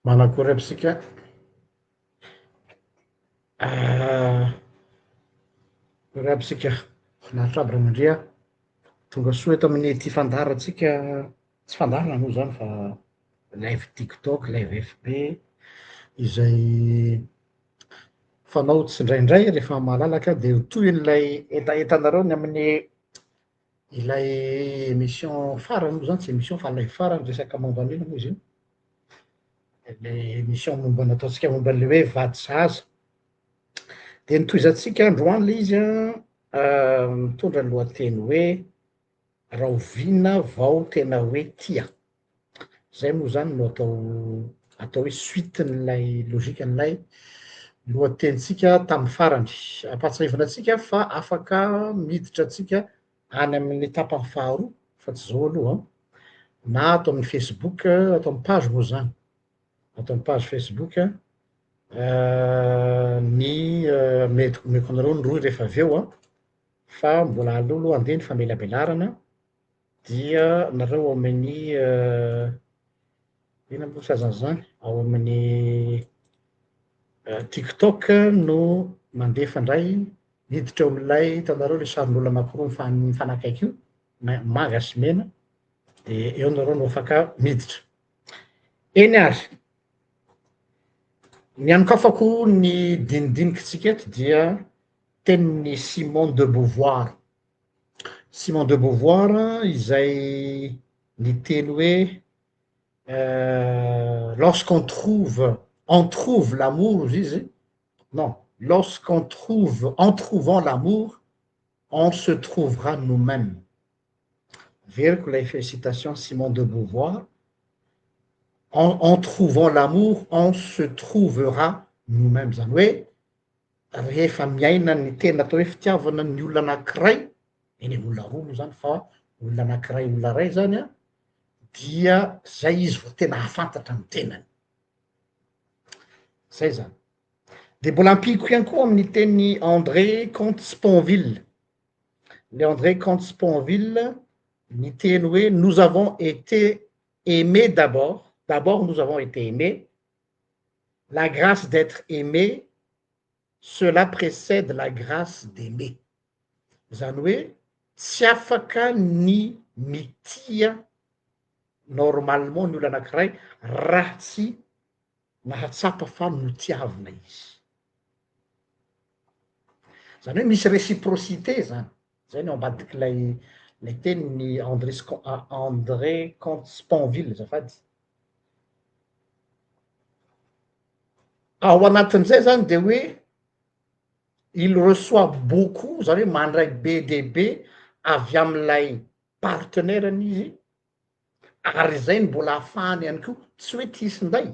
Manakory aby isika? Akory aby isika? Finaritra aby Ragnandria. Tonga soa eto amin'ity fandaharantsika, tsy fandaharana moa zany fa live tiktok, live FB, izay fanao tsindraindray rehefa malalaka de ho tohin'ilay hetahetanareo ny amin'ny ilay émission farany moa zany, tsy émission fa live farany resaka momba an'inona moa izy io? Le émission momba nataontsika momba an'le hoe vady sahaza. De notohizantsika androany le izy an, mitondra ny lohateny hoe rahoviana vao tena hoe tia. Zay moa zany no atao atao hoe suite-n'ilay logique-n'ilay lohatenintsika tamin'ny farany. Ampahatsiahivina antsika fa afaka miditra antsika any amin'ny tapany faharoa fa tsy zao aloha an, na ato amin'ny facebook, ato amin'ny page moa zany, ato amin'ny page facebook ny mety omeko anareo ny rohy rehefa avy eo an, fa mbola aleo aloha andeha ny famelabelarana dia nareo ao amin'ny inona moa filazana an'izany, ao amin'ny tiktok no mandefa indray miditra eo amin'ilay hitanareo le sarin'olona anankiroa mifanakaiky io, manga sy mena, de eo nareo no afaka miditra. Eny ary, ny anokafako ny dinidinikintsika eto dia tenin'i Simone de Beauvoir. Simone de Beauvoir izay niteny hoe lorsqu'on trouve, on trouve l'amour hozy izy, non, lorsqu'on trouve, en trouvant l'amour, on se trouvera nous-mêmes. Averiko ilay citation Simone de Beauvoir, en en trouvant l'amour, on se trouvera nous-mêmes, zany hoe rehefa miaina ny tena atao hoe fitiavana ny olona anankiray, eny e, olona roa moa zany fa olona anankiray olona ray zany an, dia zay izy vao tena hahafantatra ny tenany. Zay zany. De mbola ampiako ihany koa amin'ny tenin'i André Comte Sponville. Le André Comte Sponville niteny hoe nous avons été aimés d'abord, d'abord nous avons été aimés, la grâce d'être aimé, cela précède la grâce d'aimer. Zany hoe tsy afaka ny mitia normalement ny olona anakiray raha tsy nahatsapa fa notiavina izy. Zany hoe misy réciprocité zany, zay no ambadik'ilay lay tenin'i André André Comte Sponville azafady. Ao anatin'izay zany de hoe il reçoit beaucoup, zany hoe mandray be dia be avy amin'ilay partenaire-ny izy, ary izay no mbola ahafahany ihany koa, tsy hoe tia sy nday,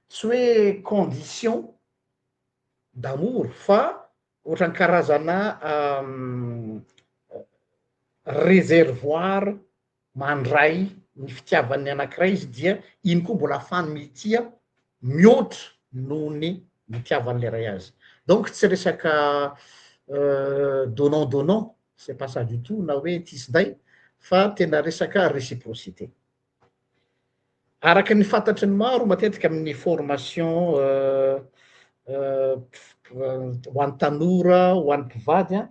tsy hoe condition d'amour fa ohatran'ny karazana réservoir mandray ny fitiavan'ny anankiray izy dia iny koa mbola afahany mitia mihoatra noho ny nitiavan'le ray azy. Donc tsy resaka donnant donnant, c'est pas ça du tout na hoe tia sy nday fa tena resaka réciprocité. Araka ny fantatry ny maro matetika amin'ny formation ho an'ny tanora, ho an'ny mpivady an,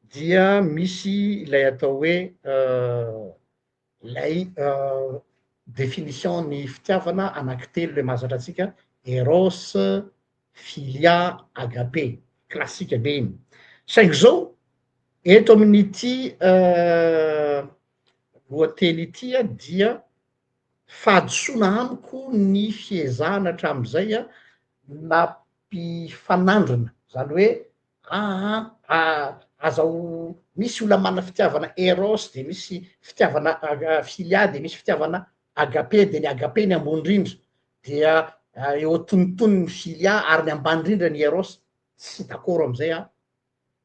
dia misy ilay atao hoe ilay définition ny fitiavana anankitelo le mahazatra antsika, eros, philia, agape, classique be iny. Saingy zao, eto amin'ity lohateny ity dia fahadisoana amiko ny fiezahana hatramin'izay nampifanandrina, zany hoe aa aza ho misy olona manana fitiavana eros de misy fitiavana philia de misy fitiavana agape de ny agape ny ambony indrindra dia eo antonontonony ny philia ary ny ambany indrindra ny eros, tsy d'accord am'izay aho.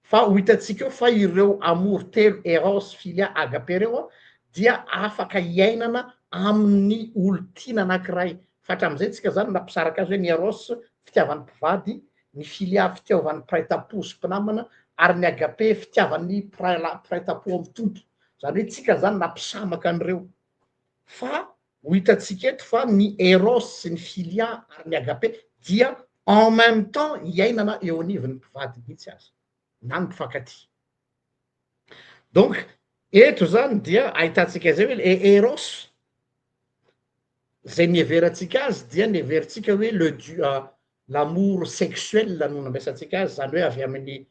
Fa ho hitantsika eo fa ireo amour telo, eros, philia, agape ireo an, dia afaka iainana amin'ny olon-tiana anankiray. Fa hatramin'izay tsika zany nampisaraka azy hoe ny eros fitiavan'ny mpivady, ny philia fitiaovan'ny mpiray tampo sy mpinamana, ary ny agape fitiavan'ny mpiray mpiray tampo amin'ny Tompo. Zany hoe tsika zany nampisamaka an'ireo. Fa. Ho hitantsika eto fa ny eros sy ny philia ary ny agape dia en même temps iainana eo anivon'ny mpivady mihitsy aza na ny mpifankatia. Donc eto zany dia ahitantsika izay hoe le eros zay niheverantsika azy dia niheverintsika hoe le dieu l'amour sexuel no nandraisantsika azy, zany hoe avy amin'ny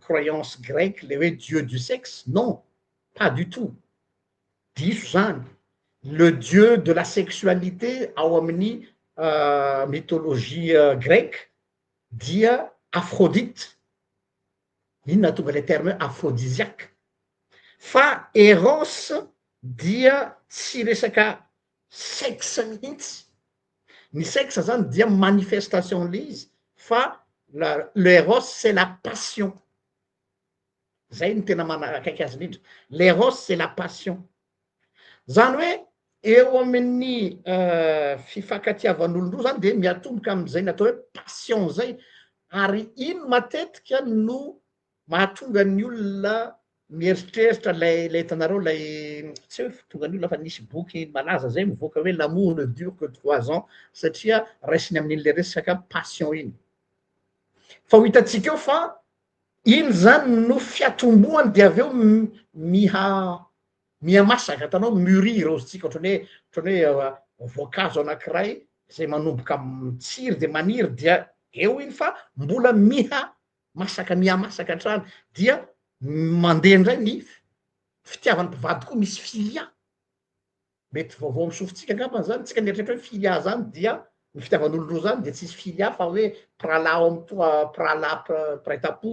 croyance grecque le hoe dieu du sexe, non pas du tout, diso zany, le dieu de la sexualité ao amin'ny mythologie grecque dia Aphrodite, iny nahatonga le terme hoe aphrodisiaque, fa Eros dia tsy resaka sexe mihitsy, ny sexe zany dia manifestation le izy fa la l'eros c'est la passion, zay no tena manakaiky azy indrindra, l'eros c'est la passion, zany hoe eo amin'ny fifankatiavan'olon-droa zany de miatomboka am'izay ny atao hoe passion zay, ary iny matetika no mahatonga ny olona mieritreritra lay lay hitanareo lay tsy hoe tonga ny olona fa nisy boky malaza zay mivoaka hoe l'amour ne dure que 3 ans, satria raisiny amin'iny le resaka passion iny. Fa ho hitantsika eo fa iny zany no fiatombohany, de avy eo miha miha masaka, hitanao, mûrir ozy tsika, ohatrany hoe voankazo anankiray zay manomboka mitsiry de maniry, dia eo iny fa mbola miha masaka, miha masaka hatrany, dia mandeha indray ny fitiavan'ny mpivady koa misy filia. Mety vaovao amy sofintsika angambany zany, tsika mieritreritra hoe filia zany dia ny fitiavan'olo roa zany de tsisy filia fa hoe mpirahalahy ao amy mpirahalahy, mpiray tampo,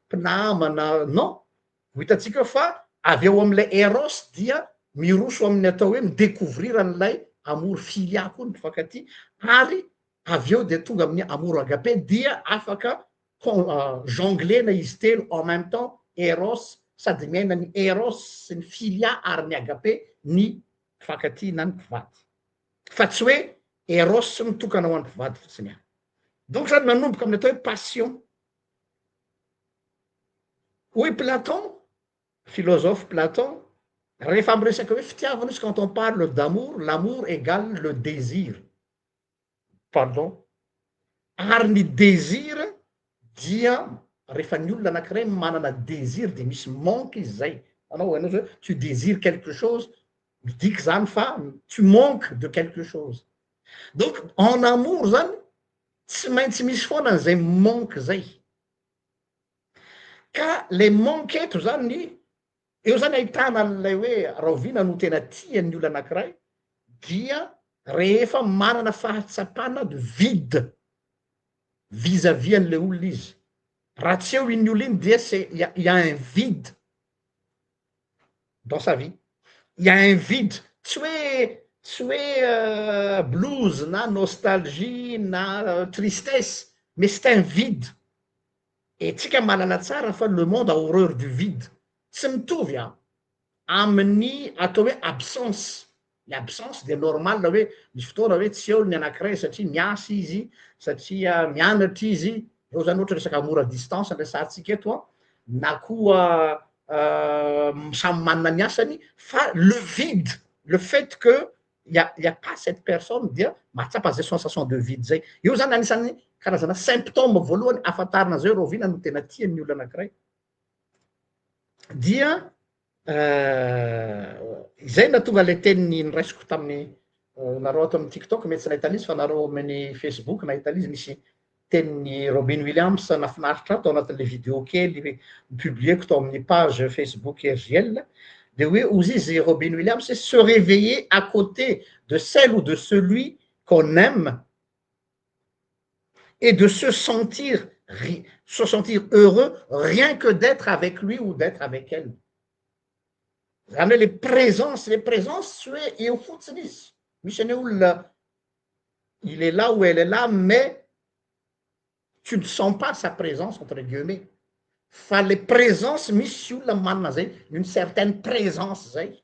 mpinamana. Non, ho hitantsika eo fa avy eo am'ilay eros dia miroso amin'ny atao hoe mi-découvrir an'ilay amour filia koa ny mpifankatia, ary avy eo de tonga amin'ny amour agape, dia afaka jonglena izy telo en même temps, eros sady miaina ny eros sy ny filia ary ny agape ny mpifankatia na ny mpivady, fa tsy hoe eros mitokana ho an'ny mpivady fotsiny ihany. Donc zany manomboka amin'ny atao hoe passion. Hoy Platon, philosophe Platon, rehefa miresaka hoe fitiavana izy, quand on parle d'amour, l'amour égale le désir, pardon, ary ny désir dia rehefa ny olona anankiray manana désir de misy manque izy zay. Anao anao zao hoe tu désires quelque chose, midika zany fa tu manques de quelque chose. Donc en amour zany tsy maintsy misy foana an'izay manque zay, ka le manque eto zany eo zany ahitana an'ilay hoe rahoviana no tena tian'ny olona anankiray, dia rehefa manana fahatsapana de vide vis-à-vis an'le olona izy. Raha tsy eo iny olona iny dia c'est il y a un vide dans sa vie, il y a un vide, tsy hoe blues na nostalgie na tristesse, mais c'est un vide. E tsika manana tsara fa le monde a horreur du vide. Tsy mitovy a amin'ny atao hoe absence. Ny absence de normal hoe misy fotoana hoe tsy eo ny anankiray satria miasa izy, satria mianatra izy eo zany, ohatra resaka amour à distance ndrasantsika eto a, na koa samy manana ny asany. Fa le vide, le fait que y a pas cette personne, dia mahatsapa zay sensation de vide zay eo zany. Anisan'ny karazana symptôme voalohany ahafantarina zay rahoviana no tena tian'ny olo anankiray dia izay natonga le teniny noraisiko tamin'ny nareo ato amin'ny TikTok, mety tsy nahita an'izy fa nareo amin'ny Facebook nahita an'izy. Misy tenin'ny Robin Williams nafinaritra ato anatin'le vidéo kely publieko tao amin'ny page Facebook RJL, de hoe ozy izy Robin Williams: "Se réveiller à côté de celle ou de celui qu'on aime et de se sentir heureux rien que d'être avec lui ou d'être avec elle." Zany hoe le présence tsy hoe eo fotsiny izy. Misy any olona, il est là ou elle est là, mais tu ne sens pas sa présence entre guillemets. Fa le présence, misy olona manana zay une certaine présence zay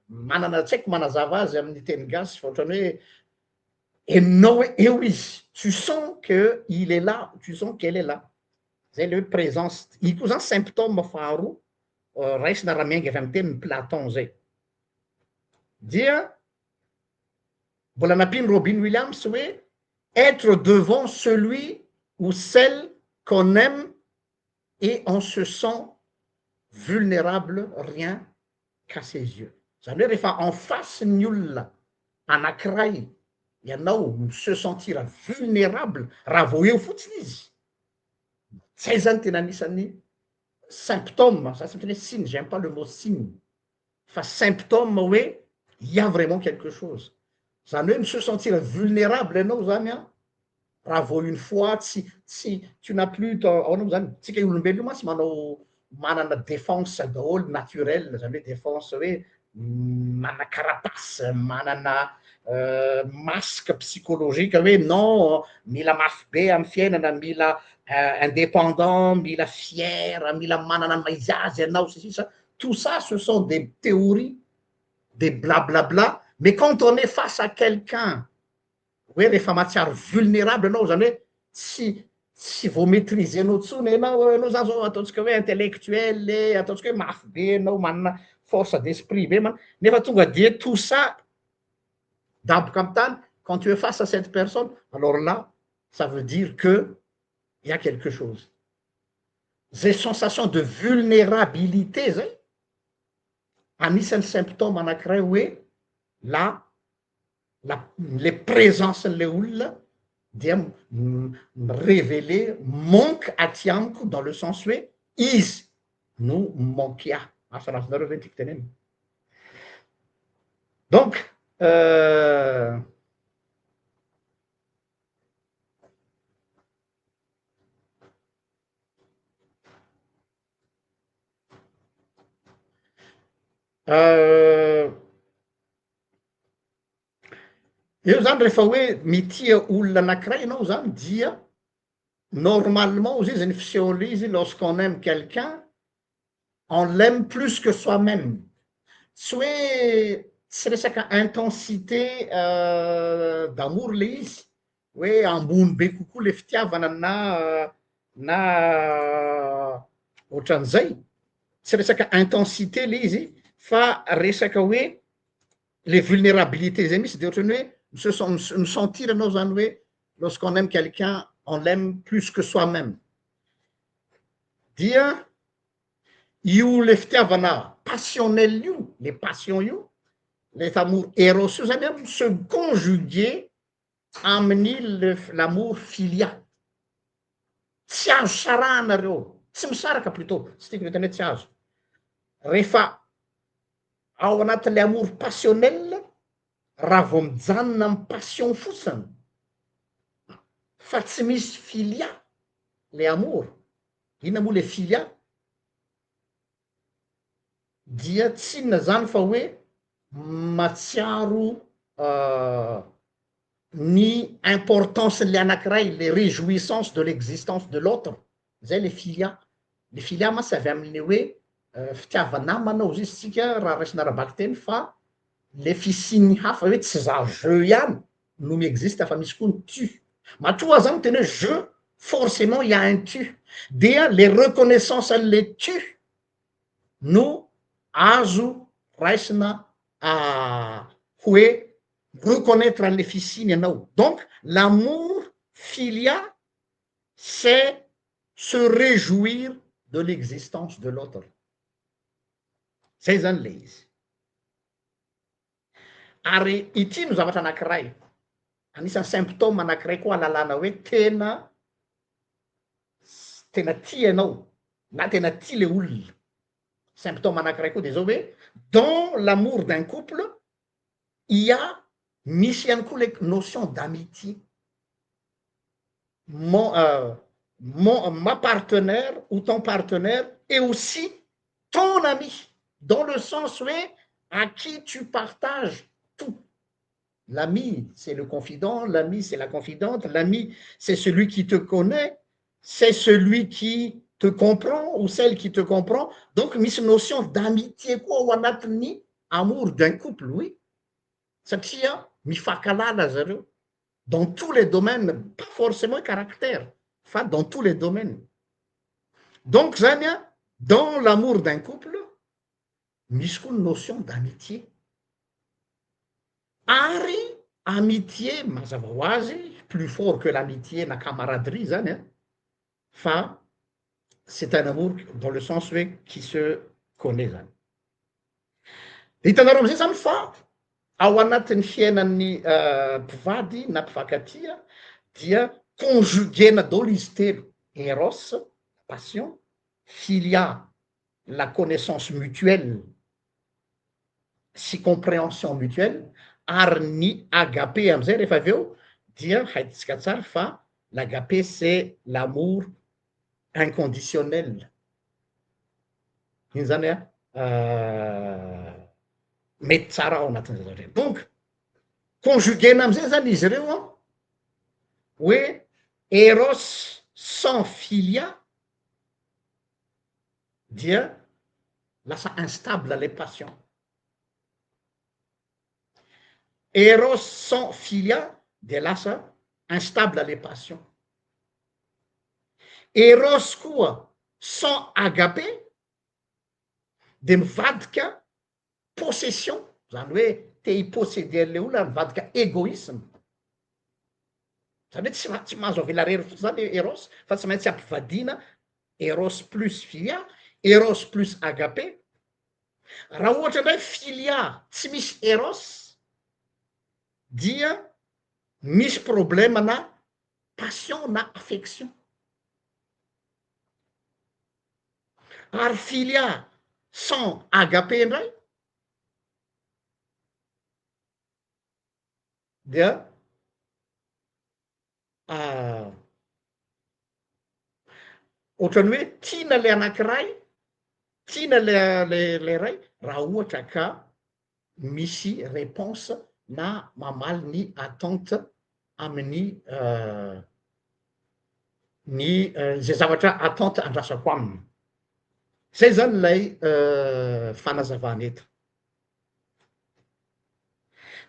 manana, tsy haiko manazava azy amin'ny teny gasy, fa ohatrany hoe eninao hoe eo izy, tu sens que il est là, tu sens qu'elle est là. Zay le hoe présence. Iny koa zany symptôme faharoa raisina raha miainga avy amy teniny Platon zay dia. Mbola nampian'i Robin Williams hoe être devant celui ou celle qu'on aime et on se sent vulnérable rien qu'à ses yeux. Zany hoe rehefa en face ny olona anakiray ianao mi-se sentir vulnérable raha vao eo fotsiny izy, zay zany tena anisan'ny symptôme, za tsy miteny hoe signe, j'aime pas le mot signe, fa symptôme hoe il y a vraiment quelque chose, zany hoe mi-se sentir vulnérable ianao zany an, raha vao une fois tsy tsy tu n'as plus ton ahoana moa zany, tsika olombelona io mantsy manao manana défense daholo naturel, zany hoe défense hoe manana carapace, manana masque psychologique hoe non mila mafy be amy fiainana, mila indépendant, mila fier, mila manana ny maha izy azy ianao sy ny sisa, tout ça ce sont des théories, des blablabla, mais quand on est face à quelqu'un hoe rehefa mahatsiaro vulnérable ianao zany hoe tsy tsy vao maitriser-nao tsony ianao, ianao zany zao ataontsika hoe intellectuel e, ataontsika hoe mafy be ianao, manana force d'esprit be man-, nefa tonga dia tout ça daboka amy tany quand tu es face à cette personne, alors là ça veut dire que il y a quelque chose. Zay sensation de vulnérabilité zay anisan'ny symptôme anakiray hoe la la le présence-n'le olona dia mi-révéler manque aty amiko dans le sens hoe izy no mi-manque ahy, asa raha azonareo ve ny tiako tenenina? Donc Eo zany rehefa hoe mitia olona anakiray ianao zany dia normalement ozy izy ny fisehon'le izy lorsqu'on aime quelqu'un on l'aime plus que soi même, tsy hoe tsy resaka intensité d'amour le izy hoe ambony be kokoa le fitiavana na na ohatran'izay, tsy resaka intensité le izy fa resaka hoe le vulnérabilité zay misy de ohatrany hoe mi-se sen- mi-sentir anao zany hoe lorsqu'on aime quelqu'un on l'aime plus que soi même, dia io le fitiavana passionnel io, le passion io, le amour eros io zany an mi-se conjuguer amin'ny le l'amour filia, tsy azo sarahana reo, tsy misaraka plutot, tsy tiako le teny hoe tsy azo, rehefa ao anatin'le amour passionnel raha vao mijanona amy passion fotsiny fa tsy misy filia le amour, inona moa le filia? Dia tsy inona zany fa hoe matsiaro ny importance-n'le anakiray, le réjouissance de l'existence de l'autre, zay le filia, le filia mantsy avy aminy hoe fitiava-namana ozy izy tsika raha raisina ara-bakiteny fa le fisian'ny hafa hoe tsy za je ihany no mi-existe fa misy koa ny tu, matoa aho zany miteny hoe je forcément il y a un tu, dia le reconnaissance an'le tu no azo raisina hoe reconnaître an'le fisiany ianao, donc l'amour filia c'est se réjouir de l'existence de l'autre, zay zany le izy. Ary ity no zavatra anakiray, anisan'ny symptôme anakiray koa ahalalana hoe tena tena tia ianao na tena tia le olona, symptôme anakiray koa de zao hoe dans l'amour d'un couple il y a misy ihany koa le notion d'amitié, mon mon ma partenaire ou ton partenaire est aussi ton ami dans le sens hoe à qui tu partages tout, l'ami c'est le confident, l'ami c'est la confidente, l'ami c'est celui qui te connaît, c'est celui qui te comprend ou celle qui te comprend, donc misy notion d'amitié koa ao anatin'ny amour d'un couple, oui, satria mifankalala zareo dans tous les domaines, pas forcément caractère fa dans tous les domaines, donc zany an dans l'amour d'un couple misy koa ny notion d'amitié ary. Amitié mazava ho azy plus fort que l'amitié na camaraderie zany an, fa c'est un amour dans le sens hoe qui se connait zany. De hitanareo amizay zany fa ao anatin'ny fiainan'ny mpivady na mpifankatia dia conjuguena daholo izy telo, eros, passion, philia, la connaissance mutuelle sy comprehension mutuelle, ary ny agape amizay rehefa avy eo dia haintsika tsara fa l'agape c'est l'amour inconditionnel, iny zany an mety tsara ao anatin'izay zavatra zay, donc conjuguena amizay zany izy ireo an, hoe eros sans philia dia lasa instable le passion, eros sans philia dia lasa instable le passion, eros koa sans agape de mivadika possession, zany hoe te hi-posséder an'le olona ary mivadika egoisme, zany hoe tsy tsy mahazo avela rery fotsiny zany eros fa tsy maintsy ampivadiana eros plus philia, eros plus agape, raha ohatra indray philia tsy misy eros dia misy problème na passion na affection. Ary philia sans agape indray dia ohatran'ny hoe tiana le anankiray, tiana le le le ray raha ohatra ka misy réponse na mamaly ny attente amin'ny ny izay zavatra attente andrasako aminy. Zay zany ilay fanazavana eto.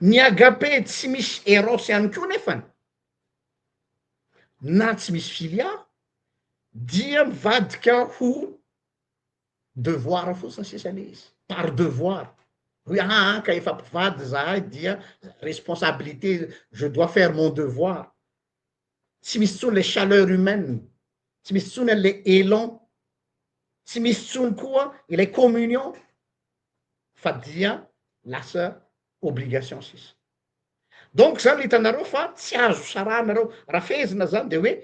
Ny agape tsy misy eros ihany koa nefany na tsy misy filia dia mivadika ho devoir fotsiny sisa le izy, par devoir, hoe aa ka efa mpivady zahay dia responsabilité, je dois faire mon devoir, tsy misy intsony le chaleur humaine, tsy misy intsony an'le élan, tsy misy intsony koa ilay communion fa dia lasa obligation sisa. Donc zany hitanareo fa tsy azo sarahana reo, raha fehezina zany de hoe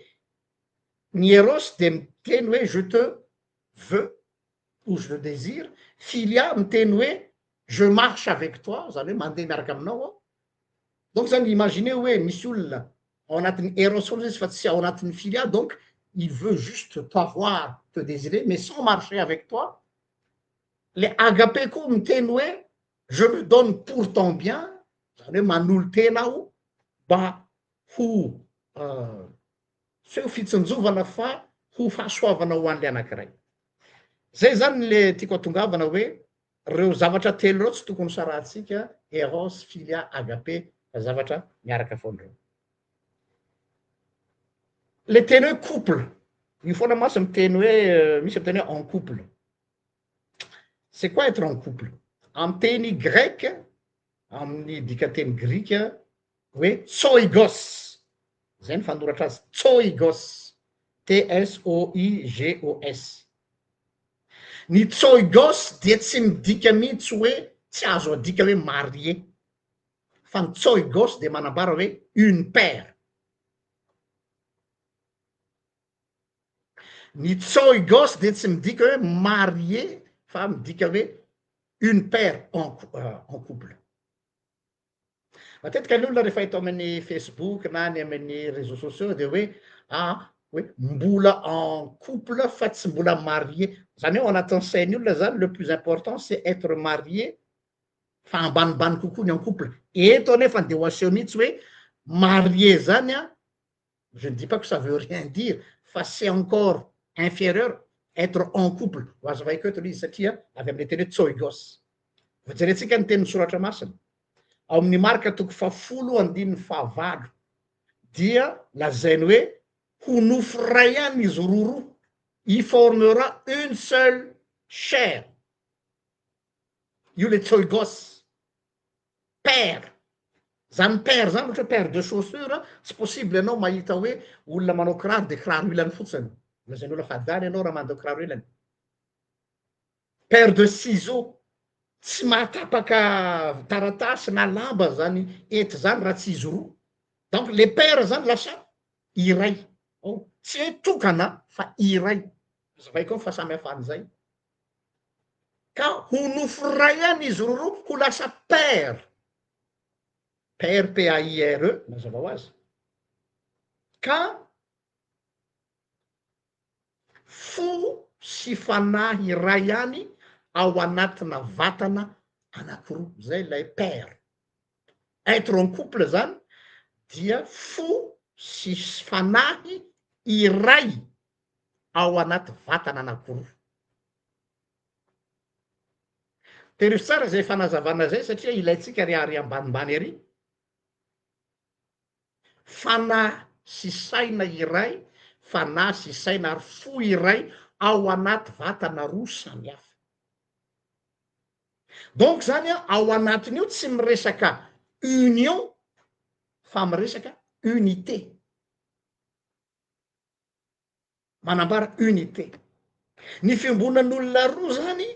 ny eros de miteny hoe je te veux ou je le désire, philia miteny hoe je marche avec toi, zany hoe mandeha miaraka aminao aho, donc zany imaginez hoe misy olona ao anatin'ny eros foana izy fa tsy ao anatin'ny philia, donc il veut juste t'avoir, te désirer mais sans marcher avec toi, le agape koa miteny hoe je me donne pour ton bien, zany hoe manolo-tena aho mba ho Tsy ho fitsinjovana fa ho fahasoavana ho an'le anankiray. Zay zany le tiako atongavana hoe reo zavatra telo reo tsy tokony sarahantsika, eros, philia, agape, fa zavatra miaraka foana reo. Le teny hoe couple, io foana mantsy miteny hoe misy miteny hoe en couple. C'est quoi être en couple? Amin'ny teny grec, amin'ny dikanteny grika hoe tsoigos, zay ny fanoratra azy, tsoigos, T-S-O-I-G-O-S. Ny tsoigos dia tsy midika mihitsy hoe, tsy azo adika hoe marié, fa ny tsoigos dia manambara hoe une paire. Ny tsoigos dia tsy midika hoe marié fa midika hoe une paire en en couple. Matetika ny olona rehefa eto amin'ny Facebook na any amin'ny réseaux sociaux dia hoe ah hoe mbola en couple fa tsy mbola marié. Zany hoe ao anatin'ny sain'ny olona zany le plus important c'est être marié fa ambanimbany kokoa ny en couple. Eto anefa dia ho aseho mihitsy hoe marié zany an, je ne dis pas que ça veut rien dire fa c'est encore inférieur être en couple, ho azavaiko eto le izy satria avy amle teny hoe tsoigos. Vao jerentsika ny tenin'ny soratra masina ao amin'ny Marka toko fahafolo andininy fahavalo dia lazainy hoe ho nofo iray ihany izy roroa, il formera une seule chair, io le tsoigos, paire. Zany paire zany ohatra hoe paire de chaussure, tsy possible ianao mahita hoe olona manao kiraro de kiraro ilany fotsiny, lazain'olona fa adala ianao raha manao kiraro ilany. Paire de ciseaux, tsy mahatapaka taratasy na lamba zany hety zany raha tsy izy roa, donc le paire zany lasa iray, ao, tsy hoe tokana fa iray, hazavaiko eo ny fahasamihafan'izay. Ka ho nofo iray ihany izy roroa ho lasa paire, paire P-A-I-R-E, mazava ho azy, ka fo sy fanahy iray ihany ao anatina vatana anakiroa, zay ilay paire. Être en couple zany dia fo sy fanahy iray ao anaty vatana anakiroa. Tehirio tsara izay fanazavana izay satria ilaintsika ry ary ambanimbany ary. Fanahy sy saina iray, fanahy sy saina ary fo iray ao anaty vatana roa samy hafa. Donc zany an, ao anatin'io tsy miresaka union fa miresaka unité. Manambara unité. Ny fiombonan'olona roa zany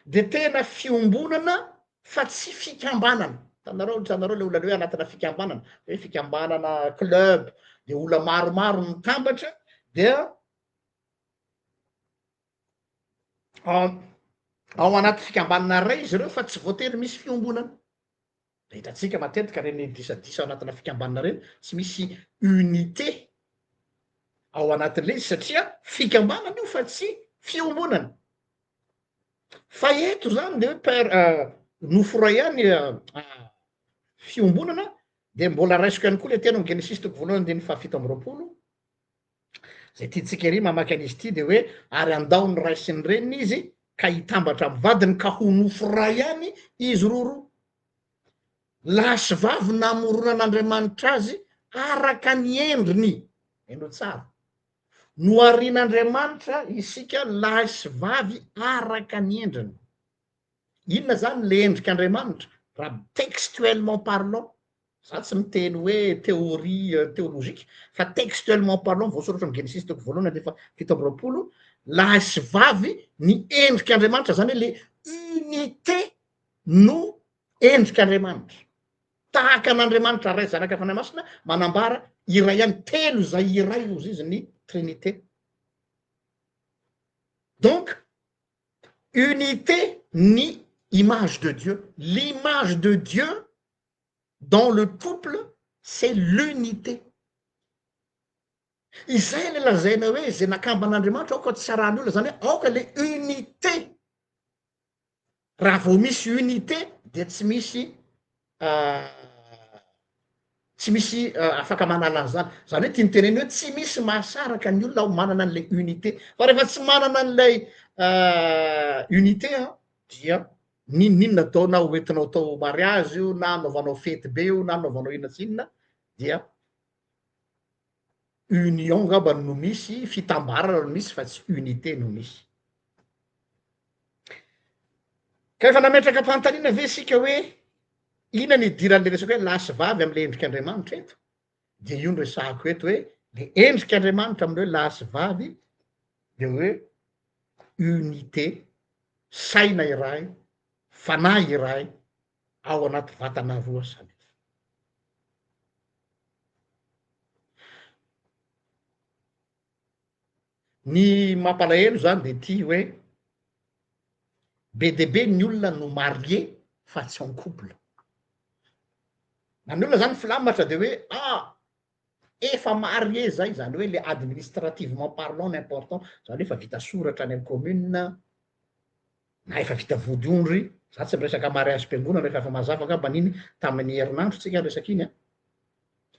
de tena fiombonana fa tsy fikambanana. Hitanareo, hitanareo le olona le hoe anatina fikambanana, hoe fikambanana club, de olona maromaro mitambatra dia ao ao anaty fikambanana ray izy ireo fa tsy voatery misy fiombonana. De hitantsika matetika reny disadisa ao anatina fikambanana reny, tsy misy unité ao anatin'le izy satria fikambanana io fa tsy fiombonana. Fa eto zany de hoe paire nofo iray ihany fiombonana de mbola raisiko ihany koa le teny ao Genesisy toko voalohany andininy fahafito amby roapolo, zay tiantsika ery mamaky an'izy ity de hoe ary andao ny ray sy ny reniny izy ka hitambatra amin'ny vadiny ka ho nofo iray ihany izy roroa. Lahy sy vavy namoronan'Andriamanitra azy araka ny endriny. Henoy tsara. Noharian'Andriamanitra isika lahy sy vavy araka ny endriny. Inona zany le endrik'Andriamanitra raha textuellement parlant? Za tsy miteny hoe théorie théologique fa textuellement parlant voasoratra amin'ny Genesisy toko voalohany andinin'ny faha 27, lahy sy vavy ny endrik'Andriamanitra zany hoe le unité no endrik'Andriamanitra. Tahaka an'Andriamanitra Ray, Zanaka, Fanahy Masina manambara iray ihany, telo izay iray hozy izy ny Trinité. Donc unité ny image de Dieu, l'image de Dieu dans le couple c'est l'unité. Izay le lazaina hoe izay nakamban'Andriamanitra aoka tsy arahan'ny olona, zany hoe aoka le unité. Raha vao misy unité dia tsy misy tsy misy afaka manala an'izany. Zany hoe tiany tenenina hoe tsy misy mahasaraka ny olona ao manana an'ilay unité. Fa rehefa tsy manana an'ilay unité an, dia n'inon'inona atao na hoentinao atao mariage io na anaovanao fety be io na anaovanao inona sy inona dia union angamba no misy, fitambarana no misy fa tsy unité no misy. Ka efa nametraka fanontaniana ve isika hoe inona ny idiran'le resaka hoe lahy sy vavy am'le endrik'Andriamanitra eto? Dia io no resahako eto hoe le endrik'Andriamanitra amin'le hoe lahy sy vavy de hoe unité, saina iray, fanahy iray ao anaty vatana roa samy hafa. Ny mampalahelo zany de ty hoe be de be ny olona no marié fa tsy en couple. Na ny olona zany filamatra de hoe ah efa marié zay, zany hoe le administrativement parlant no important, zany hoe efa vita soratra any amy commune, na efa vita vodiondry, za tsy miresaka mariazim-piangonana efa efa mazava angambany iny tamin'ny herinandro tsika niresaka iny an,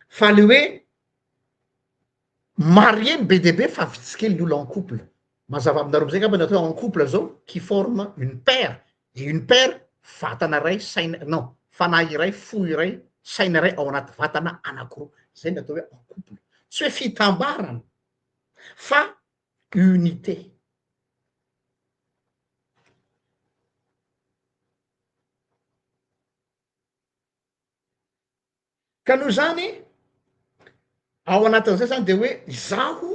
fa le hoe Marié ny be dia be fa vitsy kely ny olona en couple. Mazava aminareo amizay angamba ny atao hoe en couple zao qui forme une paire et une paire vatana iray saina non fanahy iray fo iray saina iray ao anaty vatana anakiroa. Zay ny atao hoe en couple. Tsy hoe fitambarana fa unité. Ka noho izany, ao anatin'izay zany de hoe izaho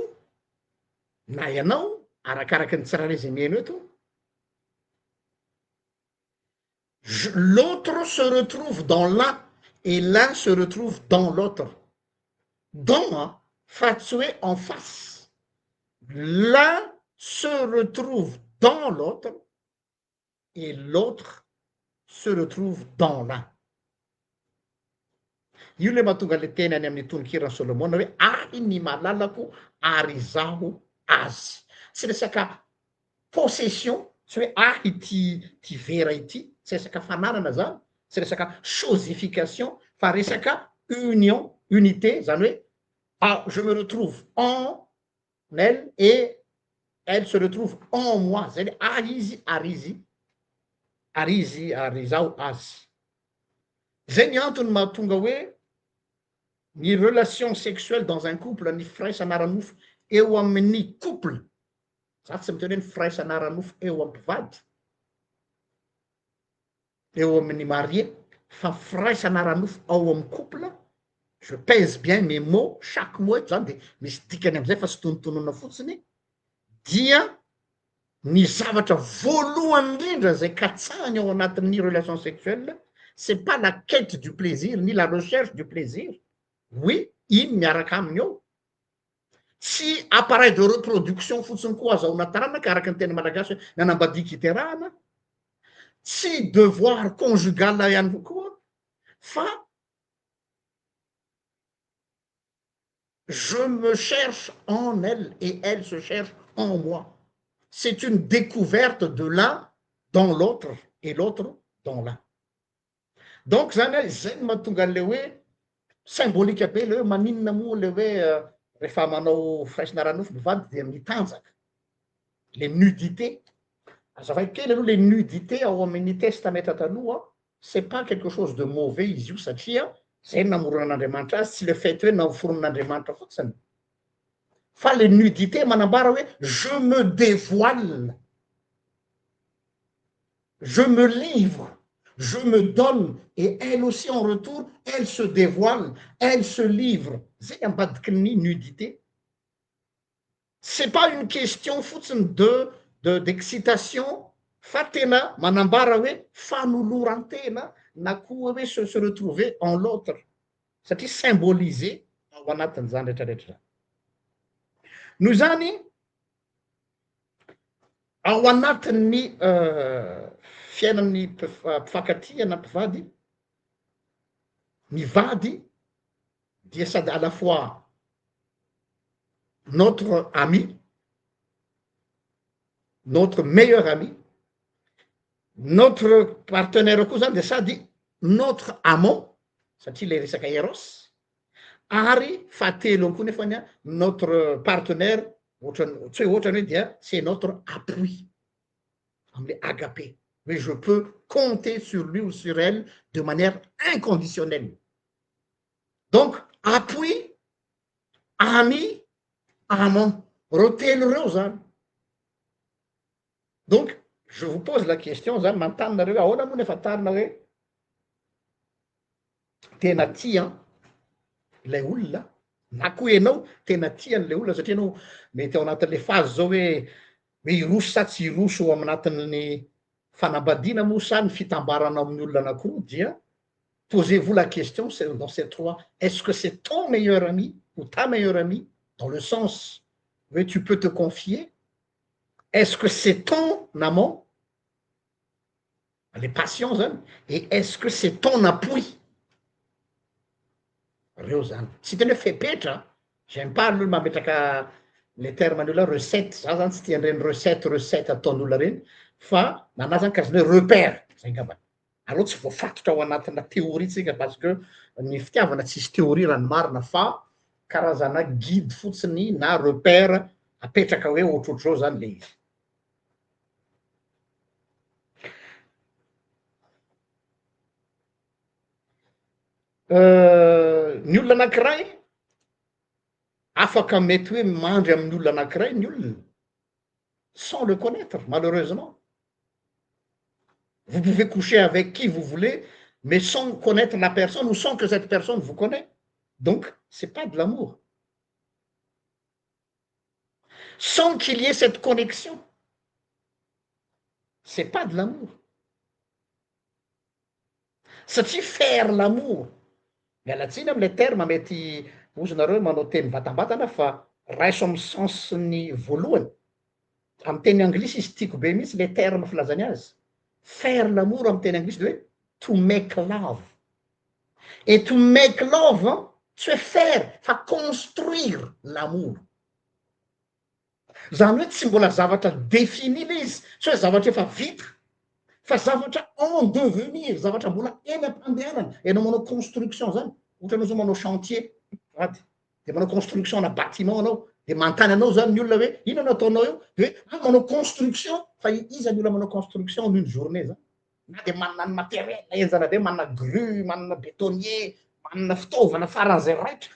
na ianao, arakaraky ny tsirairay izay mihaino eto, l'autre se retrouve dans l'un et l'un se retrouve dans l'autre, dans an, fa tsy hoe en face, l'un se retrouve dans l'autre et l'autre se retrouve dans l'un. Io le mahatonga le teny any amin'ny tononkiran'i Solomona hoe ahy ny malalako ary izaho azy. Tsy resaka possession, tsy hoe ahy ity ity vera ity, tsy resaka fananana zany, tsy resaka chosification fa resaka union, unité, zany hoe ah je me retrouve en elle et elle se retrouve en moi, zay le ahy izy ary izy ary izy ary izaho azy. Zay ny antony mahatonga hoe ny relation sexuelle dans un couple, ny firaisana ara-nofo eo amin'ny couple, za tsy miteny hoe ny firaisana ara-nofo eo amy mpivady, eo amin'ny marié, fa firaisana ara-nofo ao amy couple, je pèse bien mes mots, chaque mot eto zany de misy dikany amizay fa tsy tonontonona fotsiny, dia ny zavatra voalohany indrindra zay katsahany ao anatin'ny relation sexuelle, c'est pas la quête du plaisir ni la recherche du plaisir, oui iny miaraka aminy eo, tsy appareil de reproduction fotsiny koa azahoana taranaka araka ny teny malagasy hoe ny anambadiaka iterahana, tsy devoir conjugal ihany koa fa je me cherche en elle et elle se cherche en moi, c'est une découverte de l'un dans l'autre et l'autre dans l'un. Donc zany a, izay no mahatonga an'le hoe symbolique be le hoe maninona moa le hoe rehefa manao firaisana ara-nofo mivady dia mitanjaka, le nudité. Azavaiko kely aloha le nudité ao amin'ny testamenta taloha, c'est pas quelque chose de mauvais izy io satria zay no namoronan'Andriamanitra azy, tsy le fait hoe naforonon'Andriamanitra fotsiny fa le nudité manambara hoe je me dévoile, je me livre, je me donne et elle aussi en retour elle se dévoile, elle se livre, zay ambadiky ny nudité. C'est pas une question fotsiny de de d'excitation fa tena manambara hoe fanoloran-tena na koa hoe se se retrouver en l'autre satria symbolisé ao anatin'izany rehetrarehetra zany. Noho izany ao anatin'ny fiainan'ny mpifankatia na mpivady, ny vady dia sady à la fois notre ami, notre meilleur ami, notre partenaire koa zany de sady notre amant satria le resaka eros, ary fahatelo any koa nefany an notre partenaire ohatrany tsy hoe ohatrany hoe dia c'est notre appui amle agape hoe je peux compter sur lui ou sur elle de manière inconditionnelle. Donc appui, ami, amant, reo telo reo zany. Donc je vous pose la question zany manontany nareo hoe ahoana moa ny afantarina hoe tena tia ilay olona na koa ianao tena tia an'ilay olona satria ianao mety ao anatin'le phase zao hoe hoe hiroso sa tsy hiroso ao anatin'ny fanambadiana moa sa ny fitambarana amin'ny olona anakiroa dia posez-vous la question dans ces trois, est-ce que c'est ton meilleur ami ou ta meilleure amie dans le sens hoe tu peux te confier, est-ce que c'est ton amant le passion zany et est-ce que c'est ton appui, reo zany tsy hitany hoe fepetra, j'aime pas aloha mametraka le terme ny olona recette, za zany tsy tia an'ireny recette recette ataon'olona reny fa nanahy zany karazana hoe repère zay ngambany. Aleo tsy voafatotra ao anatina théorie tsika parce que ny fitiavana tsisy théorie raha ny marina fa karazana guide fotsiny na repère apetraka hoe ohatrohatr'izao zany le izy. Ny olona anankiray afaka mety hoe mandry amin'ny olona anankiray ny olona sans le connaître malheureusement. Vous pouvez coucher avec qui vous voulez. Mais sans connaître la personne ou sans que cette personne vous connaît. Donc, c'est pas de l'amour. Sans qu'il y ait cette connexion, c'est pas de l'amour. Satria faire l'amour, miala tsiny amle terme mety ozy nareo manao teny vatambatana fa raiso amy sens-ny voalohany, amy teny anglisy izy tiako be mihitsy le terme filazany azy, faire l'amour amy teny anglisy de hoe to make love, et to make love an tsy hoe faire fa construire l'amour. Zany hoe tsy mbola zavatra défini le izy, tsy hoe zavatra efa vita, fa zavatra en devenir, zavatra mbola eny am-pandehanana, ianao manao construction zany, ohatra anao zao manao chantier, ady, de manao construction ana batiment anao, de manontany anao zany ny olona hoe inona no ataonao eo, de hoe ah manao construction, fa iza ny olona manao construction en une journée zany? Na de manana ny matériel henjana be, manana grue, manana bétonnier, manana fitaovana faran'izay raitra,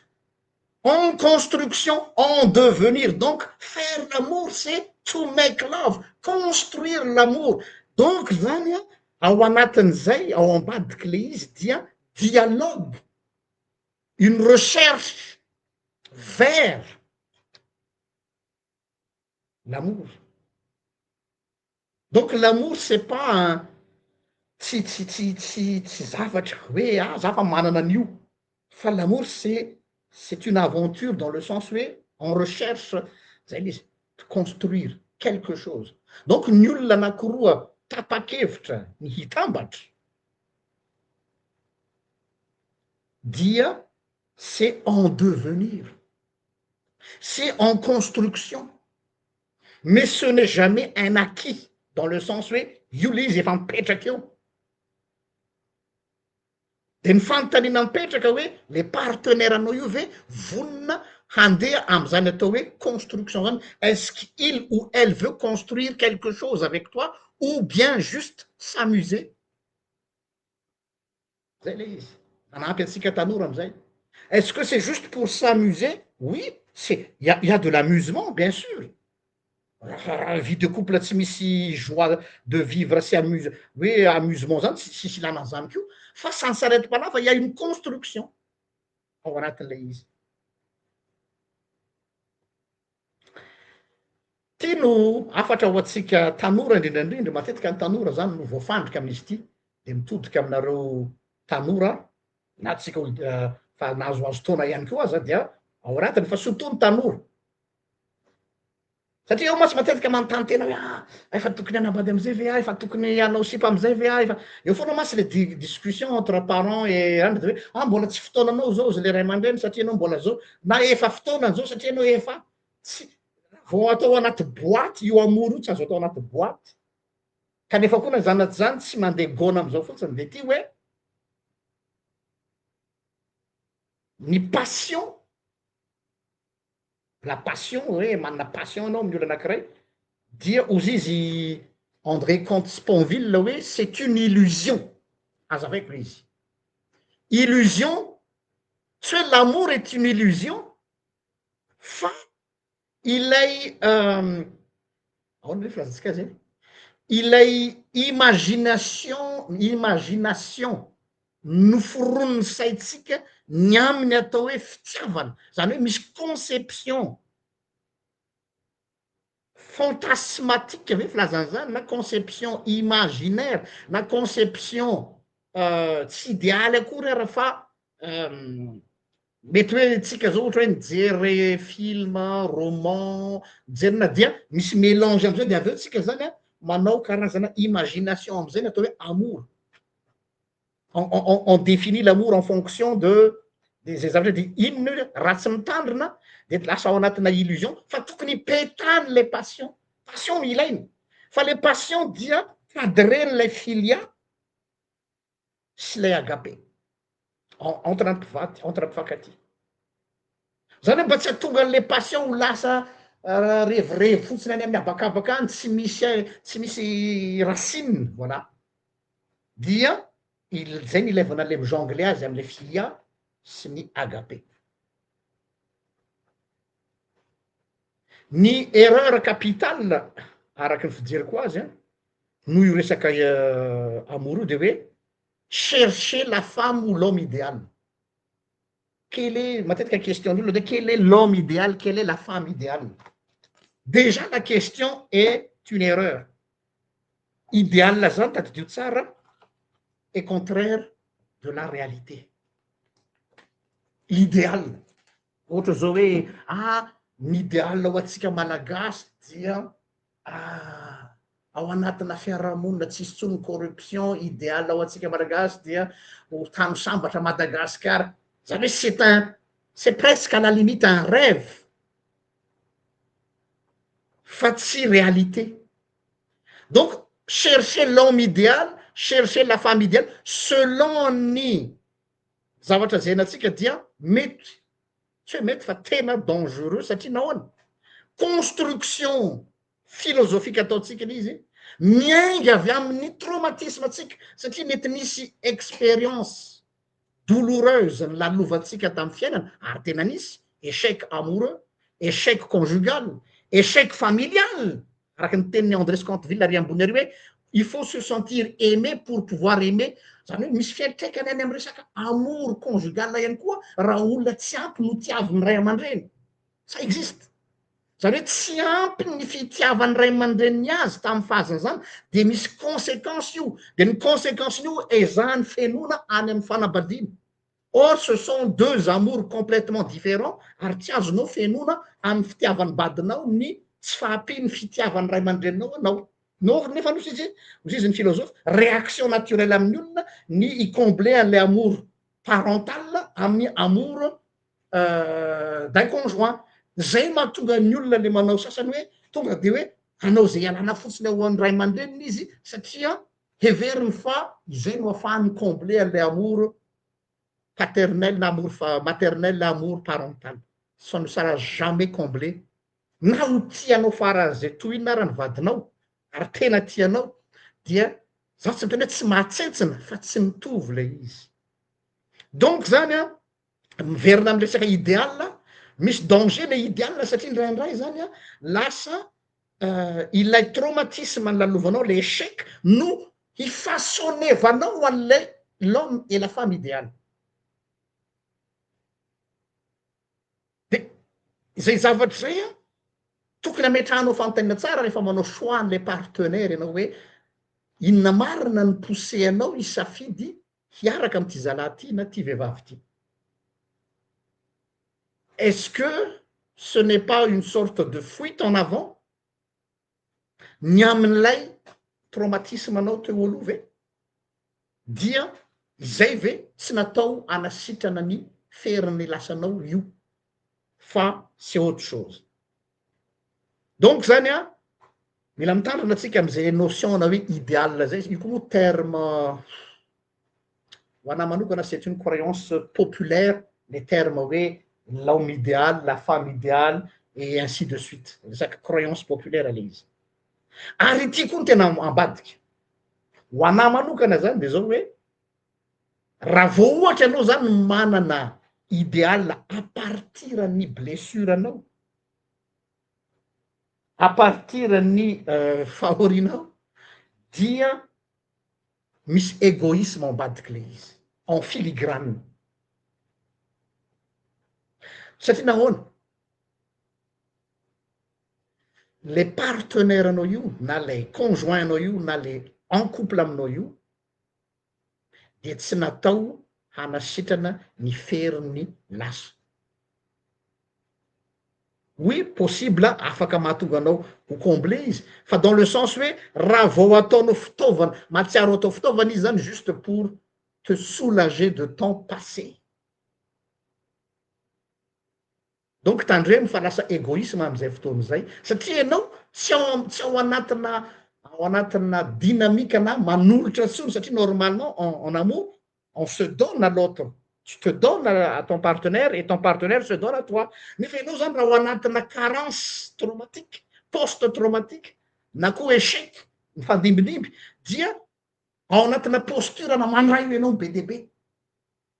En construction, en devenir, donc faire l'amour c'est to make love, construire l'amour, donc zany an, ao anatin'izay, ao ambadiky le izy dia dialogue, une recherche vers l'amour. Donc l'amour c'est pas un tsy tsy tsy tsy tsy zavatra hoe ah za fa manana an'io fa l'amour c'est c'est une aventure dans le sens hoe on recherche zay le izy de construire quelque chose donc ny olona anakiroa tapa-kevitra ny hitambatra dia c'est en devenir c'est en construction Mais ce n'est jamais un acquis dans le sens hoe io le izy efa mipetraka eo. De ny fanontaniana mipetraka hoe le partenaire anao io ve vonona handeha am'zany atao hoe construction zany, est-ce qu'il ou elle veut construire quelque chose avec toi ou bien juste s'amuser? Zay le izy. Manampy antsika tanora amizay. Est-ce que c'est juste pour s'amuser? Oui, c'est, il y a de l'amusement bien sûr. Raha vie de couple tsy misy joie de vivre sy amuse hoe amusement zany tsy tsisy ilana an'izany koa fa ça ne s'arrête pas là fa il y a une construction ao anatin'ilay izy. Ty no hafatra ho antsika tanora indrindra indrindra, matetika ny tanora zany no voafandrika amin'izy ity, de mitodika aminareo tanora na tsika olo fa nahazoazo taona ihany koa aza dia ao anatiny fa surtout ny tanora, satria eo mantsy matetika manontany tena hoe ah efa tokony hanambady amizay ve ah, efa tokony hanao sipa amizay ve ah, efa eo foana mantsy le di- discussion entre parents et any de hoe ah mbola tsy fotoananao zao zy le ray aman-dreny satria anao mbola zao, na efa fotoanany zao satria anao efa tsy vao atao anaty boite io amour io tsy azo atao anaty boite kanefa koa na zany na tsy zany tsy mandeha gona amizao fotsiny de ty hoe ny passion la passion hoe manana passion anao amin'ny olo anakiray dia ozy izy André Comte Sponville hoe c'est une illusion azavaiko le izy illusion tsy hoe l'amour est une illusion Fa ilay ahoana ve filazantsika azy e? Ilay imagination, imagination noforonin'ny saintsika ny amin'ny atao hoe fitiavana, zany hoe misy conception fantasmatique ve filazana an'izany na conception imaginaire na conception tsy idealy akory ara fa mety hoe tsika zao ohatra hoe mijery film, roman, mijery na dia misy melange amizay de avy eo tsika zany an manao karazana imagination amizay ny atao hoe amour, on on on définit l'amour en fonction de de zay zavatra de inona io raha tsy mitandrina de lasa ao anatina illusion fa tokony hipetahany le passion, passion no ilaina fa le passion dia cadrer-n'ilay filia sy ilay agape entre ny mpivady, entre mpifankatia. Zany hoe mba tsy hahatonga an'le passion ho lasa revirevy fotsiny any amin'ny habakabaka any, tsy misy tsy misy racine, voilà. Dia il- zay no ilaivana an'le mi-jongler azy am'le filia sy ny agape. Ny erreur capitale araky ny fijeriko azy an, noho io resaka amour io de hoe. Chercher la femme ou l'homme idéal. Quel est, matetika question ny olona hoe quel est l'homme idéal, quelle est la femme idéale? Déjà la question est une erreur. Idéal zany tadidio tsara est contraire de la réalité. Idéal, ohatra zao hoe ah ny idéal ho antsika malagasy dia ah ao anatina fiarahamonina tsisy intsony ny corruption, idéal ho antsika malagasy dia ho tany sambatra Madagasikara, zany hoe c'est un c'est presque à la limite un rêve fa tsy réalité. Donc chercher l'homme idéal, chercher la femme idéale selon ny zavatra izay iainantsika dia mety, tsy hoe mety fa tena dangereux satria nahoana? Construction philosophique ataontsika ilay izy miainga avy amin'ny traumatisme antsika satria mety nisy expérience douloureuse nolalovantsika tamin'ny fiainana ary tena nisy, échec amoureux, échec conjugal, échec familial, araka ny tenin'i André Scanteville ary ambony ary hoe il faut se sentir aimé pour pouvoir aimer, zany hoe misy fiantraikany any amin'ny resaka amour conjugal ihany koa raha olona tsy ampy no tiavin'ny ray aman-dreny, ça existe. Zany hoe tsy ampy ny fitiavan'ny ray aman-dreniny azy tamin'ny fahazazana dia misy consequence io, dia ny consequence-n'io ezahany fenoina any amin'ny fanambadiana. Or ce sont deux amours complètement différents ary tsy azonao fenoina amin'ny fitiavan'ny badinao ny tsy fahampian'ny fitiavan'ny ray aman-dreninao anao. Nor nefa nosy izy, hozy izy ny philosophe, réaction naturelle amin'ny olona ny hi-combler an'ilay amour parental amin'ny amour d'un conjoint. Zay mahatonga ny olona le manao sasany hoe tonga de hoe hanao zay hialana fotsiny ao amin'ny ray aman-dreniny izy satria heveriny fa izay no ahafahany mi-combler an'ilay amour paternel na amour maternel na amour parental. Ça ne sera jamais comblé. Na ho tianao faran'izay toy inona ara ny vadinao ary tena tianao dia za tsy miteny hoe tsy mahatsentsina fa tsy mitovy ilay izy. Donc zany an, miverina amin'ny resaka idéal, misy danger le idéal satria indraindray zany an lasa ilay traumatisme nolalovanao, le échec no hi-façonnevanao an'ilay l'homme et la femme idéal. De izay zavatra izay an, tokony ametrahanao fanontaniana tsara rehefa manao choix an'ilay partenaire ianao hoe inona marina no pousser anao hisafidy hiaraka amin'ity zalahy ity na ity vehivavy ity. Est-ce que ce n'est pas une sorte de fuite en avant ny amin'ilay traumatisme anao teo aloha ve? Dia izay ve tsy natao hanasitrana ny ferin'ny lasanao io fa c'est autre chose. Donc zany an, mila mitandrina tsika am'izay notion-na hoe idéal zay, io koa moa terme ho anahy manokana c'est une croyance populaire le terme hoe l'homme idéal, la femme idéale et ainsi de suite, resaky croyance populaire le izy. Ary ity koa no tena ambadika, ho anahy manokana zany de zao hoe raha vao ohatra ianao zany manana idéal à partir ny blessure anao, à partir ny fahorianao dia misy égoïsme ao ambadiky le izy, en filigrane. Satria nahoana? Le partenaire anao io na lay conjoint anao io na le en couple aminao io dia tsy natao hanasitrana ny ferin'ny lasa. Oui, possible afaka mahatonga anao ho comblé izy, fa dans le sens hoe raha vao ataonao fitaovana, mahatsiaro atao fitaovana izy zany juste pour te soulager de ton passé. Donc tandremo fa lasa égoïsme am'izay fotoana izay, satria ianao tsy ao tsy ao anatina ao anatina dynamique na manolotra intsony, satria normalement en amour on se donne à l'autre, tu te donnes à ton partenaire et ton partenaire se donne à toi. Nefa ianao zany raha ao anatina carence traumatique, post traumatique na koa échec mifandimbindimby dia ao anatina posture na mandray ianao be dia be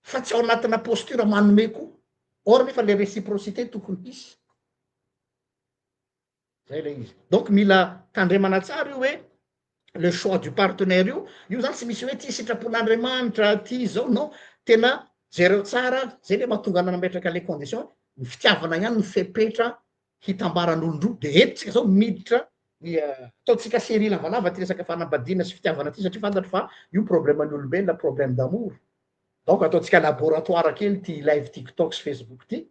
fa tsy ao anatina posture manome koa. Or nefa le réciprocité tokony hisy. Zay le izy. Donc mila tandremana tsara io hoe Le choix du partenaire io, io zany tsy misy hoe ty sitrapon'Andriamanitra, ty zao, non, tena jereo tsara, zay le mahatonga ana nametraka le condition, ny fitiavana ihany no fepetra hitambaran'olon-droa, de eto tsika zao miditra ny ataontsika série lavalava ty resaka fanambadiana sy fitiavana ty satria fantatro fa io problème ny olombelona, problème d'amour, donc ataontsika laboratoire kely ty live tiktok sy facebook ty,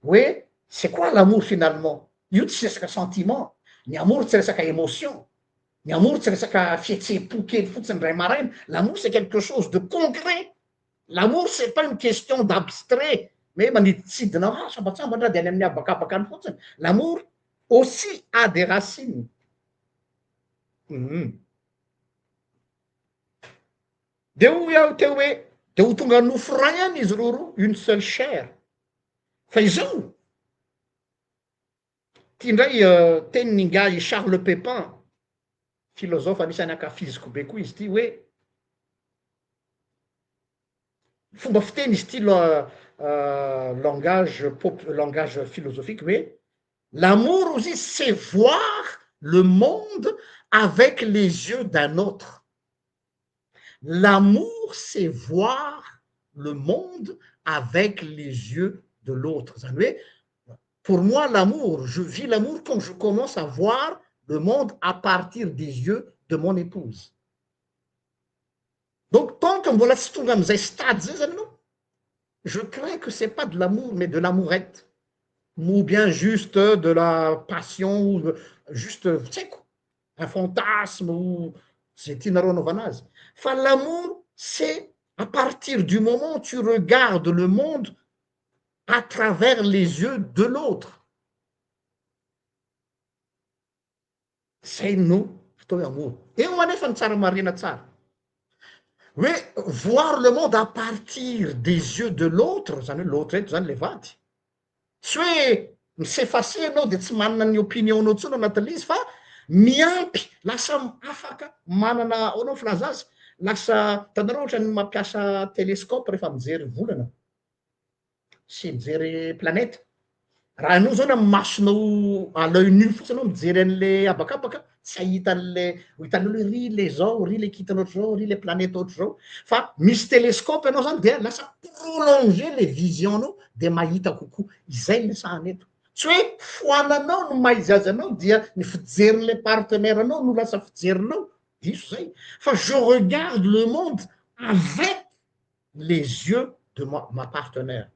hoe c'est quoi l'amour finalement, io tsy resaka sentiment, ny amour tsy resaka émotion, ny amour tsy resaka fihetseham-po kely fotsiny indray maraina, l'amour c'est quelque chose de concret, l'amour c'est pas une question d'abstrait, hoe manidintsidina ah sambatsambatra de any amin'ny habakabaka any fotsiny, l'amour aussi a des racines. Hum. De hoy aho teo hoe de ho tonga nofo iray ihany izy roroa, une seule chair. Fa izao, ty indray tenin'ingahy Charles Pépin, philosophe anisan'ny ankafiziko be koa izy ity hoe, fomba fiteny izy ity langage pop- langage philosophique hoe, l'amour hozy izy c'est voir le monde avec les yeux d'un autre. L'amour c'est voir le monde avec les yeux de l'autre, zany hoe pour moi l'amour, je vis l'amour quand je commence à voir le monde à partir des yeux de mon épouse. Donc tant que mbola tsy tonga am'izay stade zay zany anao, je crains que c'est pas de l'amour mais de l'amourette, ou bien juste de la passion ou juste tsy haiko, un fantasme ou zay tianareo anaovana azy. Fa l'amour c'est à partir du moment où tu regardes le monde à travers les yeux de l'autre. Zay no atao hoe amour. Eo anefa ny tsara marihina tsara, hoe voir le monde à partir des yeux de l'autre, zany hoe l'autre eto zany le vady, tsy hoe mi-s'effacer anao de tsy manana ny opinion-nao intsony anatin'le izy fa miampy, lasa afaka manana, ahoana ny filaza azy, lasa hitanareo ohatran'ny mampiasa télescope rehefa mijery volana sy mijery planète, raha anao zao na masonao à l'oeil nu fotsiny anao mijery an'le habakabaka, tsy hahita an'le, ho hitanao hoe ry le zao, ry le kintana ohatr'izao, ry le planète ohatr'izao, fa misy télescope ianao zany de lasa prolonger le vision-nao de mahita kokoa, izay ny resahana eto, tsy hoe foananao no maha izy azy anao dia ny fijerin'le partenaire anao no lasa fijerinao, diso zay, fa je regarde le monde avec les yeux de ma partenaire.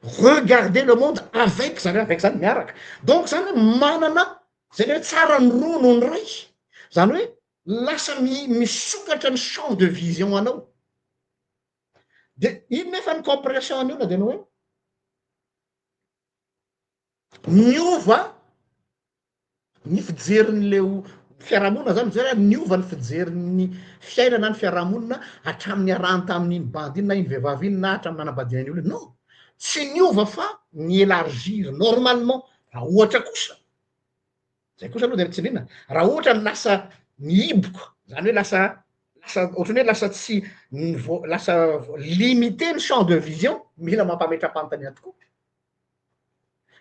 Regarder le monde avec, zany hoe avec zany miaraka, donc zany hoe manana zay le hoe tsara ny roa noho ny ray, zany hoe lasa mi- misokatra ny champ de vision anao, de ino nefa ny compréhension an'io na de ny hoe Niova ny fijerin'le fiarahamonina zany mijery hoe niova ny fijerin'ny fiainana ny fiarahamonina hatramin'ny niarahany tamin'iny bandy iny na iny vehivavy iny na hatramin'ny nanambadiany an'io olona, non tsy niova fa ni-elargir normalement, raha ohatra kosa, zay kosa aloha de tsindriana, raha ohatra ny lasa mihiboka zany hoe lasa lasa ohatran'ny hoe lasa tsy nivo- lasa limité ny champ de vision, mila mampametra-panontaniana tokoa.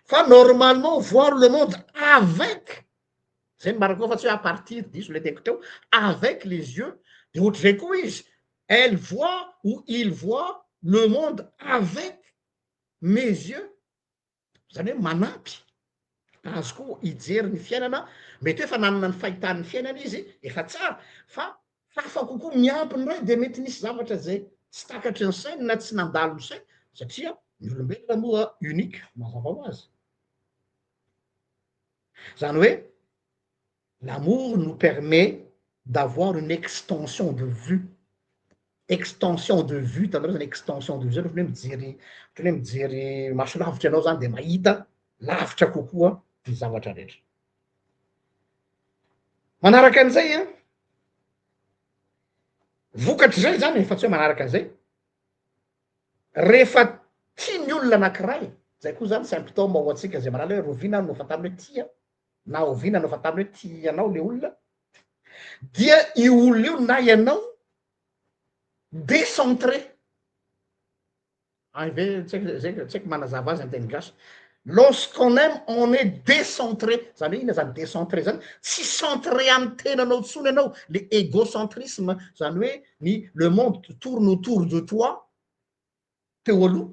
Fa normalement voir le monde avec, zay ny marina koa fa tsy hoe à partir, diso le teniko teo, avec les yeux, de ohatr'izay koa izy, elle voit ou il voit le monde avec mes yeux, zany hoe manampy azy koa hijery ny fiainana, mety hoe efa nanana ny fahitany ny fiainana izy, efa tsara, fa hafa kokoa miampy ny ray de mety nisy zavatra zay tsy takatry ny sainy na tsy nandalo ny sainy, satria ny olombelona moa unique, mazava ho azy. Zany hoe l'amour nous permet d'avoir une extension de vue, extension de vue, hitanareo zany extension de vue zany ohatran'ny hoe mijery, ohatran'ny hoe mijery maso lavitra ianao zany de mahita lavitra kokoa ny zavatra rehetra. Manaraka an'izay an, vokatr'izay zany e, fa tsy hoe manaraka an'izay, rehefa tia ny olona anakiray, zay koa zany symptôme ho antsika zay mahalala hoe rovina aho no fantarina hoe tia, na oviana no fantarina hoe tia anao le olona, dia io olona io na ianao décentré, ay ve tsy haiko zay tsy haiko manazava azy amy teny gasy, Lorsqu'on aime, on est décentré, zany hoe inona zany décentré zany? Tsy centré amin'ny tenanao intsony ianao, le égocentrisme, zany hoe ny le monde tourne autour de toi teo aloha,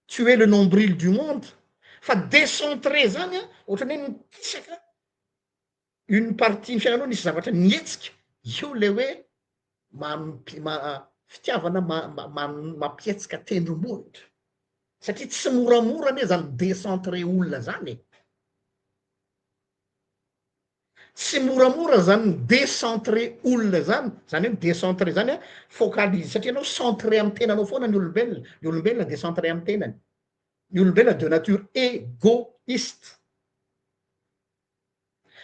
tu es le nombril du monde, fa décentré zany an, ohatran'ny hoe mikisaka une partie ny fiainanao nisy zavatra nihetsika, io le hoe mampi- ma- fitiavana mampihetsika tendrombohitra, satria tsy moramora anie zany décentré olona zany e, tsy moramora zany mi-décentré olona zany, zany hoe mi-décentré zany an, focalise, satria anao centré amy tenanao foana ny olombelona, ny olombelona décentré amy tenany, ny olombelona de nature égoïste.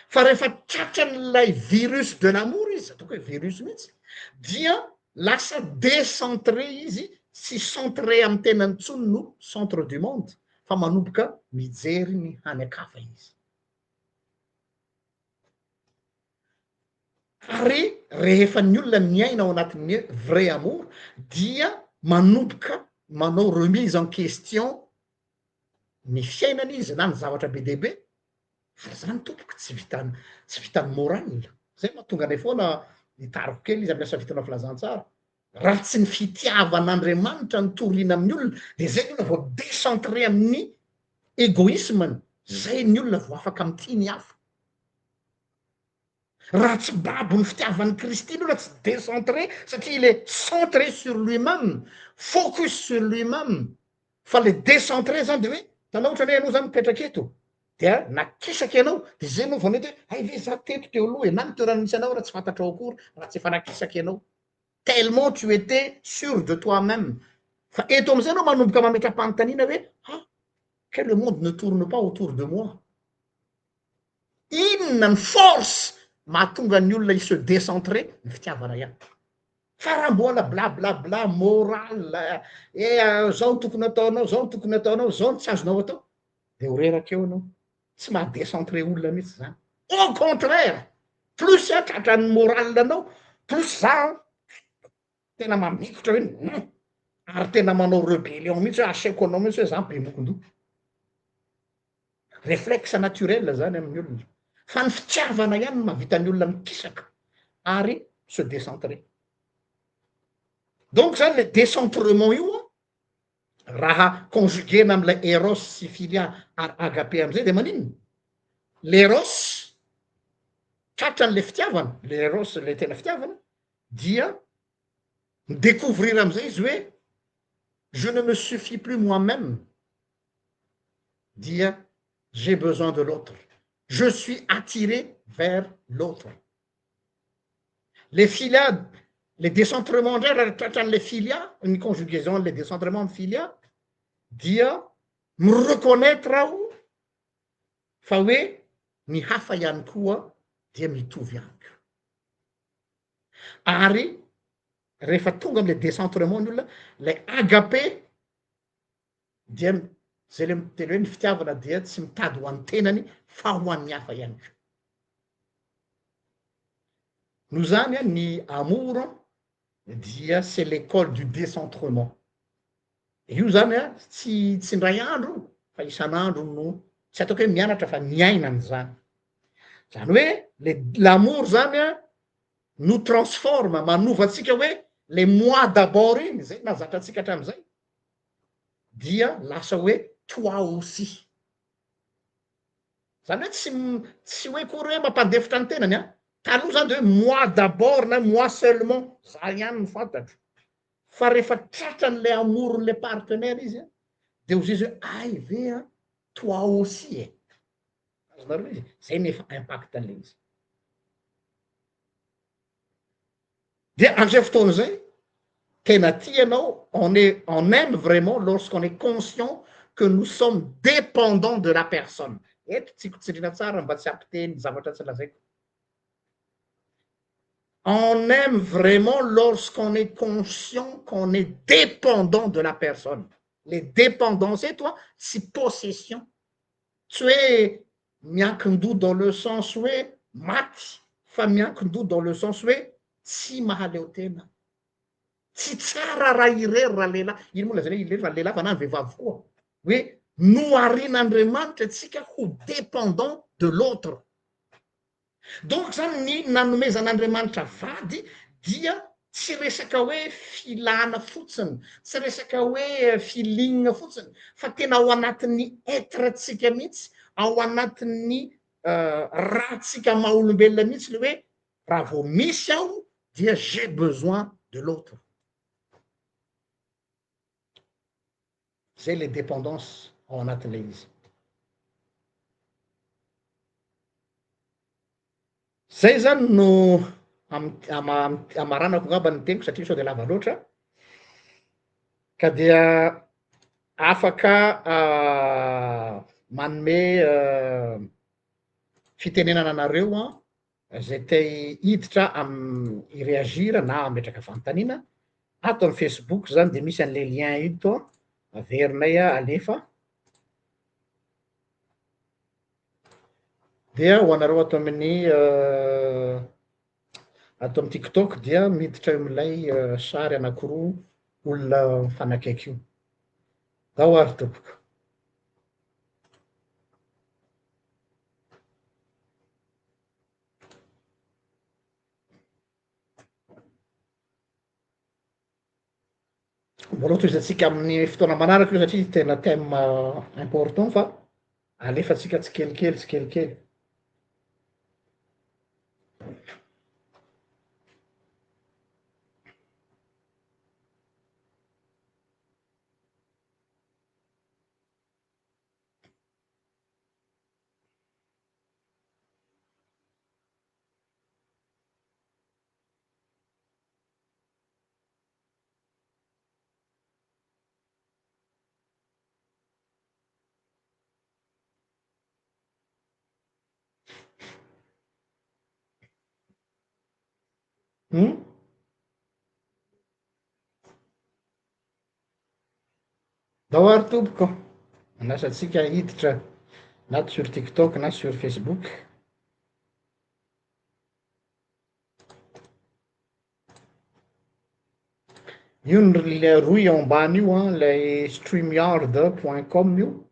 Fa rehefa tratran'ilay virus de l'amour izy, ataoko hoe virus mihitsy, dia lasa décentré izy, tsy centré amin'ny tenany intsony no centre du monde, fa manomboka mijery ny hany an-kafa izy. Ary rehefa ny olona miaina ao anatin'ny vrai amour dia manomboka manao remise en question ny fiainana izy na ny zavatra be dia be, ary zany tompoko tsy vitan tsy vitan'ny moral, zay mahatonga anay foana hitariko kely izy amin'ny asa vitanao filazantsara, raha tsy ny fitiavan'Andriamanitra no toriana amin'ny olona de zay ny olona vao décentré amin'ny égoïsme-ny, zay ny olona vao afaka mitia ny hafa. Raha tsy babo ny fitiavan'i Kristy ny olona tsy décentré satria il est centré sur lui même, focus sur lui même, fa le décentré zany de hoe hitanao ohatrany hoe ianao zany mipetraka eto dia nakisaka ianao de zay ianao vao nety hoe hay ve za teto teo aloha e, na ny toerana misy anao ara tsy fantatrao akory raha tsy efa nakisaka ianao, tellement tu etais sur de toi même, fa eto amizay ianao manomboka mametra-panontaniana hoe ha que le monde ne tourne pas autour de moi. Inona ny force mahatonga ny olona hi se decentrer? Ny fitiavana ihany. Fa raha mbola bla bla bla, morale, eh zao no tokony ataonao, zao no tokony ataonao, zao no tsy azonao atao, de ho reraka eo ianao. Tsy maha decentrer olona mihitsy zany. Au contraire, plus aho tratran'ny morale anao, plus za an, tena mamikotra hoe non, ary tena manao rebellion mihitsy hoe asehoko anao mihitsy hoe za be mokondoha. Réflexe naturel zany amin'ny olona. Fa ny fitiavana ihany no mahavita ny olona mikisaka ary se décentrer. Donc zany le décentrement io an, raha conjuguer-na amin'ilay eros sy philia ary agape amizay de maninona? L'eros tratran'le fitiavana, le eros le tena fitiavana dia mi-découvrir amizay izy hoe je ne me suffis plus moi-même, dia j'ai besoin de l'autre, je suis attiré vers l'autre. Le filia, le décentrement ndray raha tratran'le filia, ny conjugaison an'le décentrement amy filia dia mi-reconnaitre aho fa hoe ny hafa ihany koa dia mitovy amiko. Ary rehefa tonga amle décentrement ny olona, lay agape dia zay le miteny hoe ny fitiavana dia tsy mitady ho an'ny tenany fa ho an'ny hafa ihany koa. Noho izany an, ny amour dia c'est l'école du décentrement. Io zany an, tsy tsy indray andro io fa isan'andro no tsy ataoko hoe mianatra fa miaina an'izany. Zany hoe le l'amour zany an nous transforme, manova antsika hoe le moi d'abord iny, zay nahazatra antsika hatramin'izay, dia lasa hoe toi aussi. Zany hoe tsy tsy hoe akory hoe mampandefitra ny tenany an, taloha zany de hoe moi d'abord na moi seulement, za ihany no fantatro, fa rehefa tratran'le amour-n'le partenaire izy an, de hozy izy hoe hay ve an, toi aussi e, azonareo izy, zay no efa impact an'le izy. Dia amin'izay fotoana izay, tena tia ianao, on est, on aime vraiment lorsqu'on est conscient que nous sommes dépendants de la personne. Eto tiako tsindriana tsara mba tsy hampiteny zavatra tsy lazaiko. On aime vraiment lorsqu'on est conscient qu'on est dépendant de la personne. Le dépendance eto an, tsy possession. Tsy hoe miankin-doha dans le sens hoe maty fa miankin-doha dans le sens hoe tsy mahaleo tena. Tsy tsara raha irery ralehilahy, ino moa lazaina hoe irery ralehilahy fa na ny vehivavy koa, hoe. Noharin'Andriamanitra antsika ho dépendant de l'autre. Donc zany ny nanomezan'Andriamanitra vady dia tsy resaka hoe filana fotsiny, tsy resaka hoe feeling fotsiny fa tena ao anatin'ny être-tsika mihitsy, ao anatin'ny rà-tsika maha olombelona mihitsy le hoe raha vao misy aho dia j'ai besoin de l'autre. Zay le dépendance ao anatin'ilay izy. Zay zany no amaranako angamba ny teniko satria sao de lava loatra, ka dia afaka manome fitenenana anareo an Zay te hiditra am hi-reagir na hametraka fanontaniana, ato am facebook zany de misy anle lien ito an, averinay alefa, dia ho anareo ato amin'ny ato am tiktok dia miditra eo amilay sary anakiroa olona mifanakaiky io, ao ary tompoko. Mbola ho tohizantsika amin'ny fotoana manaraka io satria tena thème important fa alefantsika tsikelikely tsikelikely. Hum? Ndao ary tompoko, manasa antsika hiditra na sur tiktok na sur facebook. Io ny le rohy ao ambany io an, ilay streamyard point com io,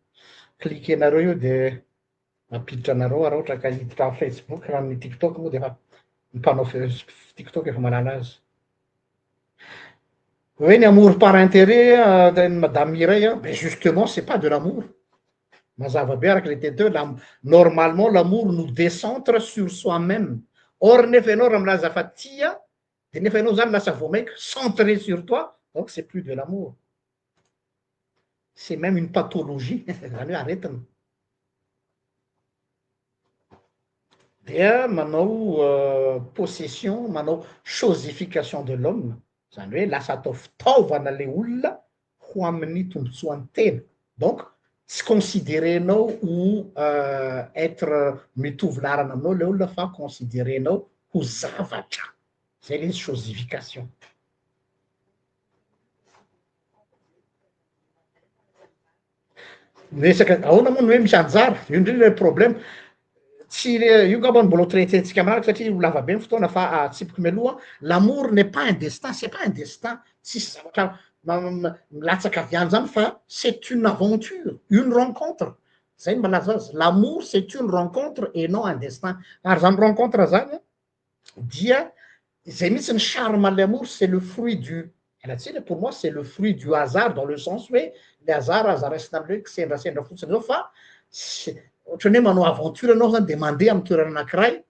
cliquer-nareo io de mampiditra anareo raha ohatra ka hiditra amin'ny facebook, raha amin'ny tiktok moa de efa ny mpanao tiktok efa mahalala azy. Hoe ny amour par interet ny madame Mireille an, mais justement c'est pas de l'amour, mazava be araka le teny teo hoe normalement l'amour nous decentre sur soi meme, or nefa ianao raha milaza fa tia de nefa ianao zany lasa vao maika centré sur toi, donc c'est plus de l'amour, c'est même une pathologie zany hoe aretina. Dia manao possession, manao chosification de l'homme, zany hoe lasa atao fitaovana le olona ho amin'ny tombotsoan'ny tena, donc tsy considerenao ho être mitovy laharana aminao le olona fa considerenao ho zavatra, zay le izy chosification. Resaka ahoana moa ny hoe misy anjara, io indrindra le problème, tsy le io ngamba no mbola ho traiter-tsika manaraka satria ho lava be ny fotoana fa atsipiko mialoha, l'amour n'est pas un destin, c'est pas un destin, tsisy zavatra milatsaka avy any zany fa c'est une aventure, une rencontre, zay no malaza azy, l'amour c'est une rencontre et non un destin, ary zany rencontre zany an, dia izay mihitsy ny charme an'ilay amour c'est le fruit du, miala tsiny pour moi c'est le fruit du hasard dans le sens hoe le hasard aza raisina amle hoe kisendrasendra fotsiny zao fa ohatran'ny hoe manao aventure ianao zany de mandeha amy toerana anakiray,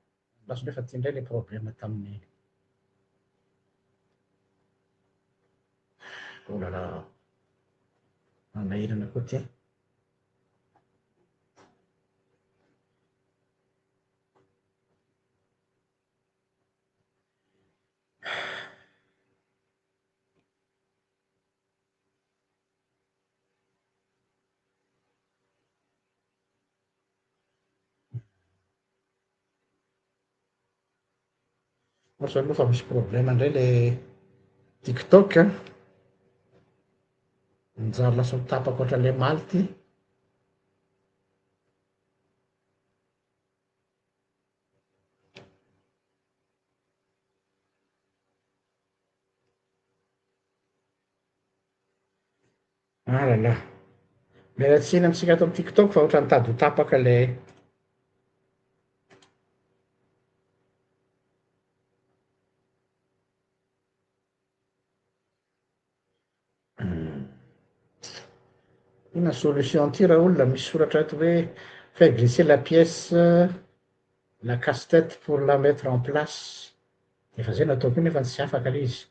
lasa nefa ty ndray le problème tamin'ny oh là là manahirana koa ty. Asa aloha fa misy problème indray le tiktok a, manjary lasa ho tapaka ohatran'ilay omaly ty. Ah là là. Miala tsiny amintsika ato amin'ny TikTok fa ohatran'ny tady ho tapaka ilay Inona solution ty ra olona? Misy soratra ato hoe faire glisser la pièce la casse tête pour la mettre en place. Efa zay nataoko io nefa tsy afaka le izy.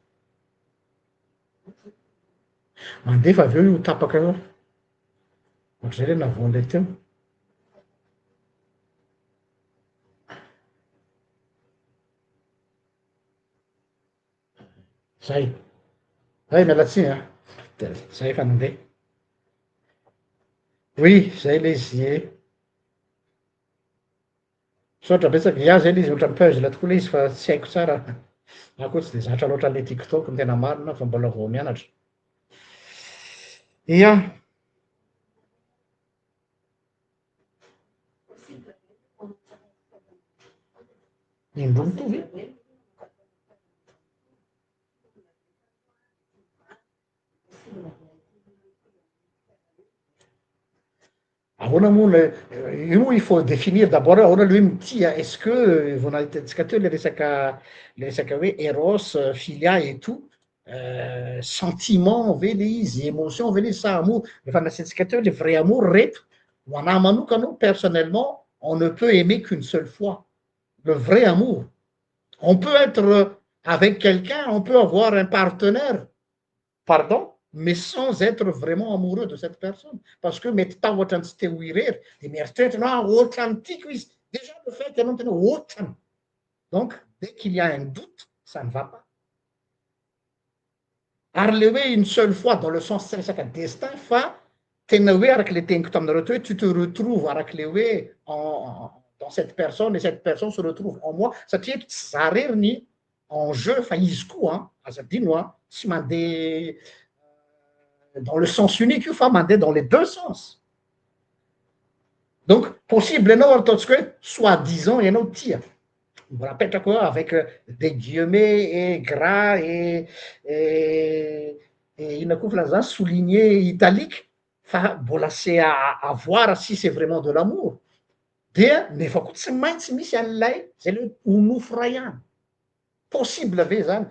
Mandefa avy eo io tapaka io. Ohatr'izay le navoan'ilay teo. Zay. Zay, miala tsiny an. Zay efa nandeha. Oui, zay le izy e. Misaotra betsaka, ya zay le izy ohatran'ny puzzle tokoa le izy fa tsy haiko tsara, za koa tsy de zatra loatra an'le tiktok ny tena marina fa mbola vao mianatra. Ya. Indroa mitovy? Ahoana moa le, io moa il faut definir d'abord hoe ahoana le hoe mitia, est ce que vao nahitantsika teo le resaka le resaka hoe eros, philia et tout, sentiment ve le izy, emotion ve le izy sa amour, efa nasiantsika teo le vrai amour reto, ho anahy manokana personnellement on ne peut aimer qu'une seule fois, le vrai amour, on peut être avec quelqu'un, on peut avoir un partenaire, pardon mais sans être vraiment amoureux de cette personne parce que mety tahotra ny tsy te ho irery de mieritreritra anao ah ohatrany tiako izy, déjà le fait ianao miteny hoe ohatrany donc dès qu'il y a un doute ça ne va pas, ary le hoe une seule fois dans le sens tsy resaka destin fa tena hoe araky le teniko taminareo teo hoe tu te retrouves araky le hoe en dans cette personne et cette personne se retrouve en moi satria eto tsy za rery ny en jeu fa izy koa an, aza adino an, tsy mandeha dans le sens unique io fa mandeha dans les deux sens, donc possible ianao ataontsika hoe soit disant ianao tia, mbola apetrako eo avec des guillemets et gras et et inona koa filazana zany souligné italique fa mbola c'est à voir si c'est vraiment de l'amour, dia nefa koa tsy maintsy misy an'ilay zay le hoe ho nofo ray ihany, possible ve zany?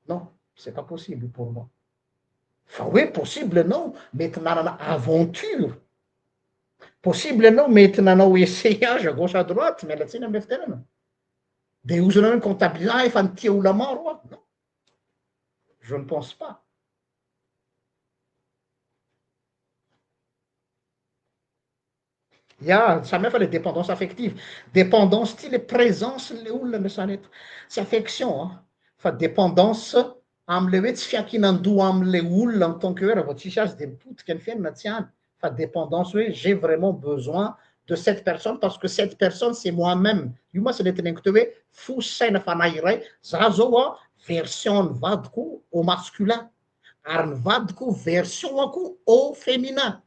Non, c'est pas possible pour moi, fa hoe possible ianao mety nanana aventure, possible ianao mety nanao essayage à gauche à droite, miala tsiny amle fitenenana, de ozona hoe mi-comptabiliser ah efa nitia olona maro aho, non, je ne pense pas. Ya, samy hafa le dépendance affective, dépendance ty le présence le olona no resahana eto, tsy affection an, fa dépendance amle hoe tsy fiankinan-doha amle olona en tant que hoe raha vao tsisy azy de mipotika ny fiainana, tsy any, fa dépendance hoe j'ai vraiment besoin de cette personne parce que cette personne c'est moi même, io mantsy le teneniko teo hoe fo sy saina fanahy iray, za zao an version ny vadiko au masculin ary ny vadiko version-ko au féminin.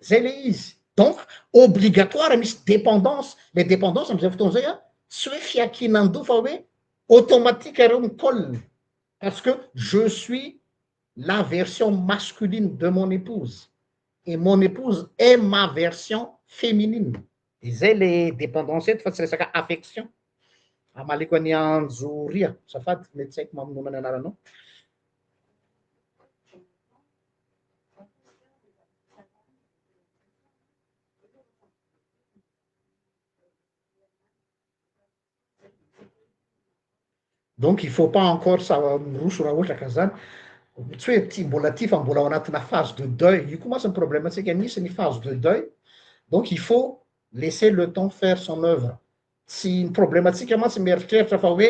Zay le izy, donc obligatoire misy dépendance, le dépendance amizay fotoana zay an, tsy hoe fiankinan-doha fa hoe automatique reo mi-colle parce que je suis la version masculine de mon épouse et mon épouse est ma version féminine, de zay le dépendance eto fa tsy resaka affection, amaliko an'i Anjo Ria, azafady mety tsy haiko mamonoana ny anaranao. Donc il faut pas encore sa miroso raha ohatra ka zany, tsy hoe tia mbola tia fa mbola ao anatina phase de deuil, io koa mantsy ny problème antsika misy ny phase de deuil, donc il faut laisser le temps faire son oeuvre, Tsy ny problème-tsika mantsy mieritreritra fa hoe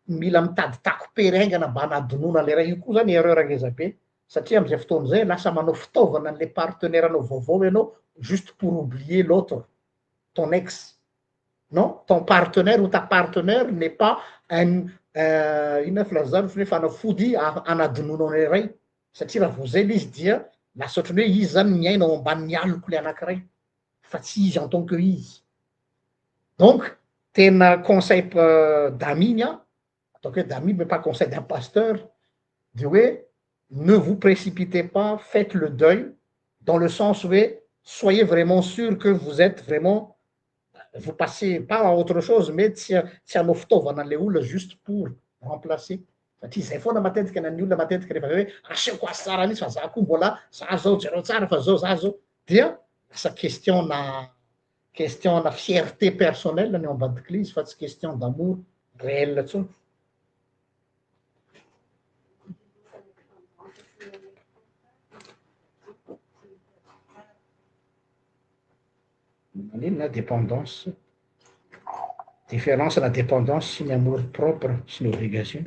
mila mitady takom-pery haingana mba hanadinoana an'ilay iray, io koa zany erreur ngeza be satria amin'izay fotoana izay lasa manao fitaovana an'ilay partenaire-nao vaovao ianao juste pour oublier l'autre, ton ex, non, ton partenaire ou ta partenaire n'est pas un inona filazana izany, ohatran'ny hoe fanafody hanadinoana an'ilay iray satria raha vao izay ilay izy dia lasa ohatran'ny hoe izy zany miaina ao ambanin'ny aloko ilay anankiray. fa tsy izy en tant que izy, donc tena conseil d'ami ny ahy, ataoko hoe d'ami mais pas conseil d'un pasteur, de hoe ne vous précipitez pas, faites le deuil. Dans le sens hoe soyez vraiment sur que vous etes vraiment vous passez pas à autre chose mais tsy tsy hanao fitaovana an'le olona juste pour remplacer satria zay foana matetika ny an'ny olona matetika rehefa avy eo hoe asehoko azy tsara mihitsy fa za koa mbola za zao jereo tsara fa zao za zao dia lasa question na question na fierté personnelle ny ao ambadik'le izy fa tsy question d'amour réel intsony. Maninona dépendance? Différence na dépendance sy ny amour propre sy ny obligation.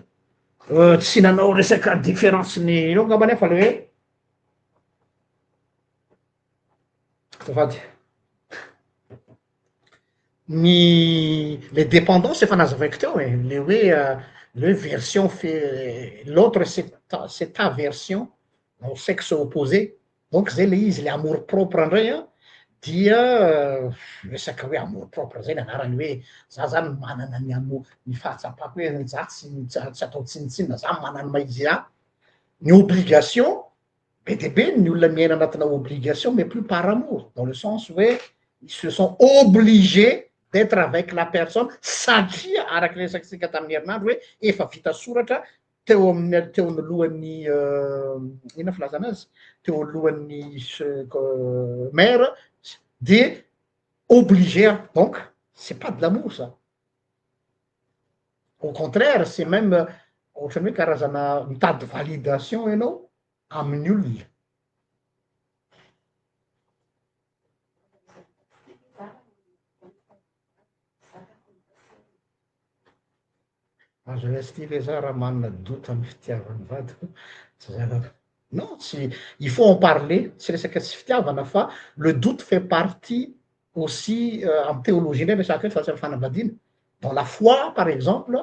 Tsy nanao resaka différence ny ireo angambany aho fa le hoe azafady. Ny le dépendance efa nazavaiko teo e, le hoe le hoe version fe l'autre c'est ta c'est ta version au sexe opposé. Donc zay le izy, le amour propre ndray an, dia resaka hoe amour propre zay ny anarany hoe za zany manana ny amour, ny fahatsapako hoe za tsy tsy atao tsinontsinona, za manana ny maha izy ahy, ny obligation, be dia be ny olona miaina anatina obligation mais plus par amour, dans le sens hoe ils se sont obligés d'etre avec la personne satria araky ny resakitsika tamin'ny herinandro hoe efa vita soratra teo amin'ny teo anoloan'ny inona filazana azy teo alohan'ny maire de obligé aho donc c'est pas de l'amour ça au contraire c'est même ohatrany hoe karazana mitady validation ianao amin'ny olona. Azo rester ve za raha manana doute amin'ny fitiavan'ny vadiko? Tsy zava- non tsy il faut en parler, tsy resaka tsy fitiavana fa le doute fait partie aussi amy théologie ndray resahako eto fa tsy amy fanambadiana, dans la foi par exemple,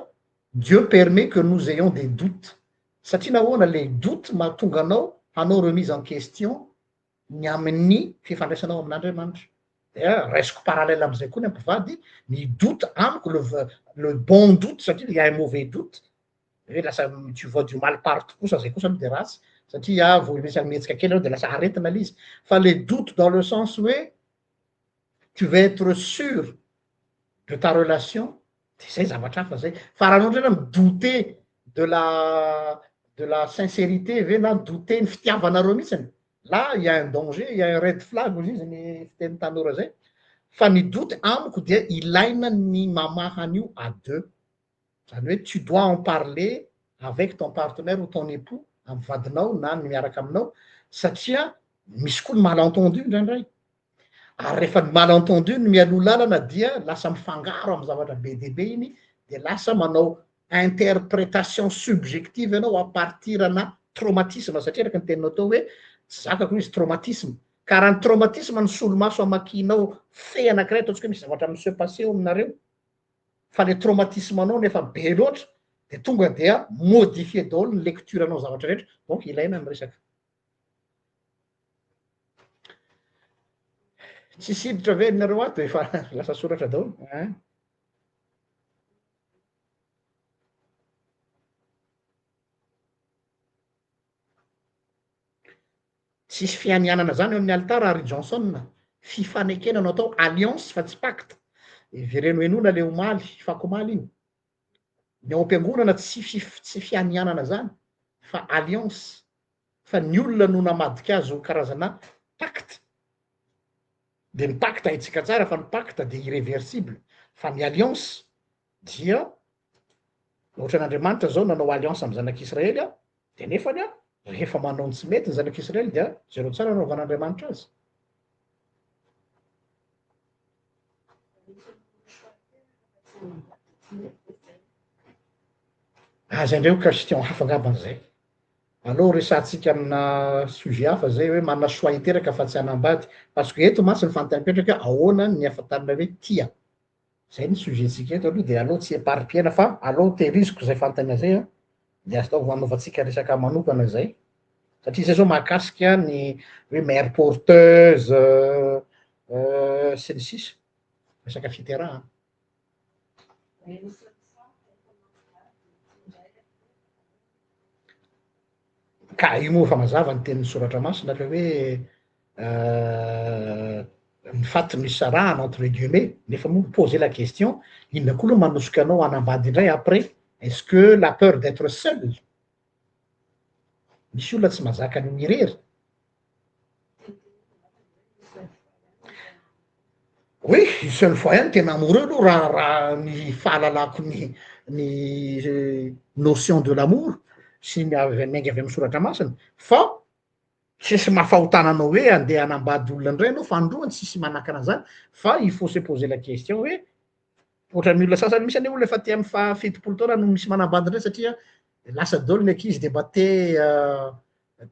Dieu permet que nous ayons des doutes, satria nahoana le doute mahatonga anao hanao remise en question ny amin'ny fifandraisanao amin'Andriamanitra. Dia raisiko parallèle amin'izay koa ny mpivady, ny doute amiko le le bon doute satria il y a un mauvais doute, hoe lasa tu vois du mal partout kosa zay kosa aloha de ratsy satria vao misy mihetsika kely anao de lasa aretina le izy, fa le doute dans le sens hoe tu veux être sûr de ta relation de zay zavatra hafa zay, fa raha anao ndray mi-douter de la de la sincérité ve na douter ny fitiavanareo mihitsiny, là il y a un danger, il y a un red flag hozy izy ny fitenin'ny tanora zay, fa ny doute amiko dia ilaina ny mamaha an'io à deux, zany hoe tu dois en parler avec ton partenaire ou ton époux, amy vadinao na ny miaraka aminao, satria misy koa ny malentendu indraindray, ary rehefa ny malentendu no mialoha lalana dia lasa mifangaro amy zavatra be dia be iny, de lasa manao interprétation subjective ianao à partir ana traumatisme, satria araka ny teninao teo hoe tsy zakako izy traumatisme, ka raha ny traumatisme no solomaso amakianao fe anakiray ataontsika hoe misy zavatra mi-se passer eo aminareo, fa le traumatisme anao no efa be loatra de tonga dia modifier daholo ny lecture anao zavatra rehetra, donc ilaina ny resaka. Tsisy hiditra ve nareo ato efa lasa soratra daholo ein. Tsisy fianianana zany eo amin'ny alitara ry Johnson, fifanekena no atao, alliance fa tsy pacte, hevereno henoina le omaly, fakomaly iny, ny ao am-piangonana tsy fif- tsy fianianana zany fa alliance, fa ny olona no namadika azy ho karazana pacte, de ny pacte haintsika tsara fa ny pacte de irreversible, fa ny alliance dia ohatran'Andriamanitra zao nanao alliance amy zanak'Israely an, de nefany an rehefa manao ny tsy mety ny zanak'Israely dia jereo tsara anaovan'Andriamanitra azy. Aza indray ho question hafa angambany zay. Aleo resahantsika amina sujet hafa zay hoe manana choix hiteraka fa tsy hanambady. Parce que eto mantsy ny fanontaniana mipetraka hoe ahoana ny ahafantarana hoe tia. Zay ny sujet-tsika eto aloha de aleo tsy éparpiller-na fa aleo tehiriziko zay fanontaniana zay an, de atao anaovantsika resaka manokana zay, satria zay zao mahakasika ny hoe mère porteuse sy ny sisa, resaka fiterahana. Ka io moa efa mazava ny tenin'ny soratra masina le hoe. Ny faty no isarahana entre guillemets, nefa moa mi-poser la question, inona koa aloha manosika anao hanambady indray après? Est-ce que la peur d'etre seul? Misy olona tsy mahazaka ny mirery. Oui, une seule fois ihany tena amoureux aloha raha raha ny fahalalako ny ny notion de l'amour sy ny avy miainga avy amy soratra masina fa tsisy maha fahotana anao hoe andeha hanambady olona indray anao fa androany tsisy manakana an'zany fa il faut se poser la question hoe ohatran'ny olona sasany misy anie olona efa aty amy faha 70 taona no misy manambady indray satria lasa daholo ny ankizy de mba te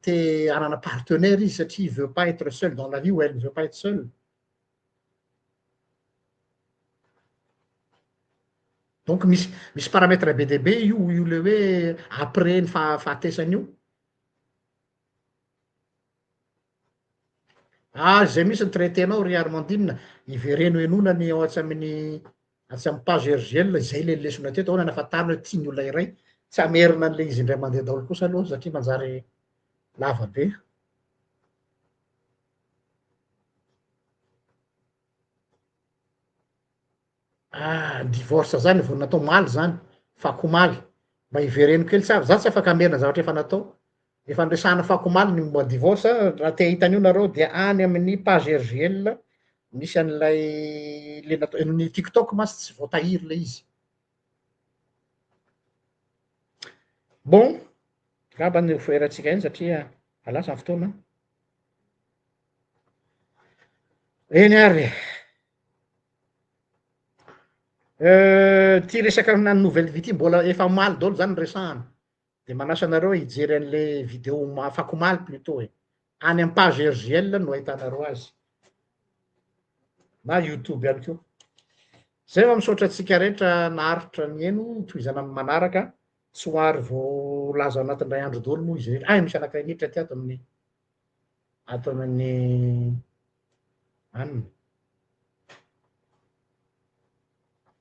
te hanana partenaire izy satria il veut pas être seul dans la vie ou elle ne veut pas être seule. Donc misy misy paramètre be dia be io io le hoe après ny fahafatesana io. Ah zay mihitsy ny traité-nao ry Armandine, ivereno henoina ny ao atsy amin'ny atsy amin'ny page RGL izay le lesona teto, ahoana ny ahafantarana hoe tia ny olona iray, tsy hamerina an'le izy indray mandeha daholo kosa aloha satria manjary lava be. Ah, divorce zany vao natao omaly zany, fakomaly, mba hivereno kely tsara, za tsy afaka hamerina zavatra efa natao, efa niresahana fakomaly ny momba divorce, raha te hahita an'io nareo dia any amin'ny page RGL misy an'ilay le natao, ny tiktok mantsy tsy voatahiry le izy. Bon, angamba ny ho ferantsika ihany satria lasa ny fotoana. Eny ary e. Ty resaka amina nouvelle vie ty mbola efa omaly daholo zany ny resahana, de manasa anareo hijery an'le video oma- afakomaly plutot e, any am page RJL no ahitanareo azy, na youtube ihany koa. Zay fa misaotra antsika rehetra naharitra niheno, tohizana amin'ny manaraka, tsy ho ary voalaza ao anatin'ny iray andro daholo moa izy rehetra, hay misy anankiray niditra aty ato amin'ny ato amin'ny anona.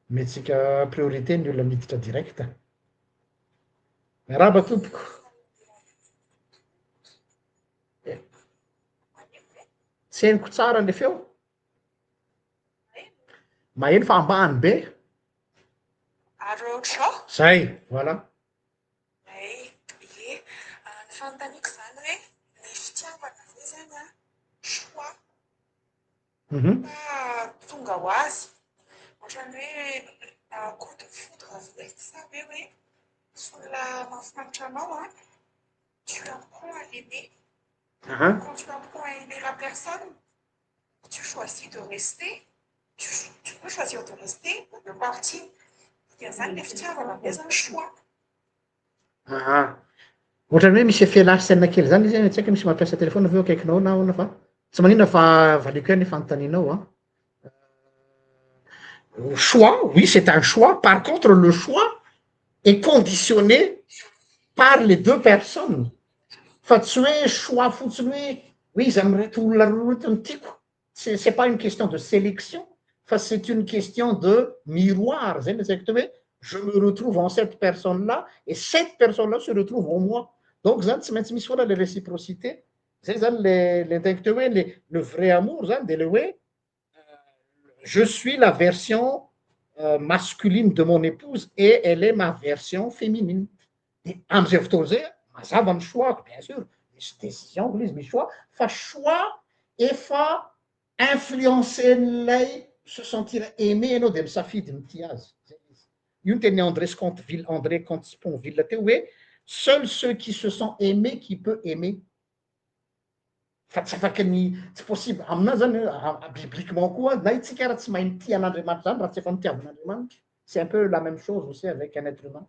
Omentsika priorité ny olona miditra direct. Miarahaba tompoko. Tsy henoko tsara le feo. Maheno fa ambany be. Zay, voilà. Ay, ie. Ny fanontaniako izany hoe, ny fitiavana ve izany an, choix sa tonga ho azy? Ohatran'ny hoe coup de foudre ve sa ve hoe misy olona mahafinaritra anao an, tu apprends à l'aimer, quand tu apprends à aimer la personne, tu choisis de rester, tu tu peux choisir de rester ou de partir. Dikan'izany ilay fitiavana ve izany choix? Aha. Ohatran'ny hoe misy effet la scène kely zany izy, tsy haiko misy mampiasa téléphone ve eo akaikinao na ahoana fa tsy maninona fa valiako ihany ny fanontanianao an. Choix, oui c'est un choix, par contre le choix est conditionné par les deux personnes fa tsy hoe choix fotsiny hoe hoe iza amin'ireto olona roa ireto no tiako, c'est c'est pas une question de sélection fa c'est une question de miroir, zay no lazaiko teo hoe je me retrouve en cette personne là et cette personne là se retrouve en moi, donc zany tsy maintsy misy foana le réciprocité, zay zany le le nteniko teo hoe le le vrai amour zany de le hoe je suis la version masculine de mon épouse et elle est ma version féminine, de am'izay fotoana zay mazava ny choix-ko bien sûr, misy décision-ko le izy misy choix, fa choix efa influencer-n'ilay se sentir aimé ianao de misafidy mitia azy, zay le izy. Io ny tenin'i André Scontville, André Comte-Sponville teo hoe seul ceux qui se sent aimé qui peut aimer. Fa tsy afaky ny, tsy possible, aminah zany bibliquement koa na itsika ara tsy mahay mitia an'Andriamanitra zany raha tsy efa notiavin'Andriamanitra, c'est un peu la même chose aussi avec un être humain.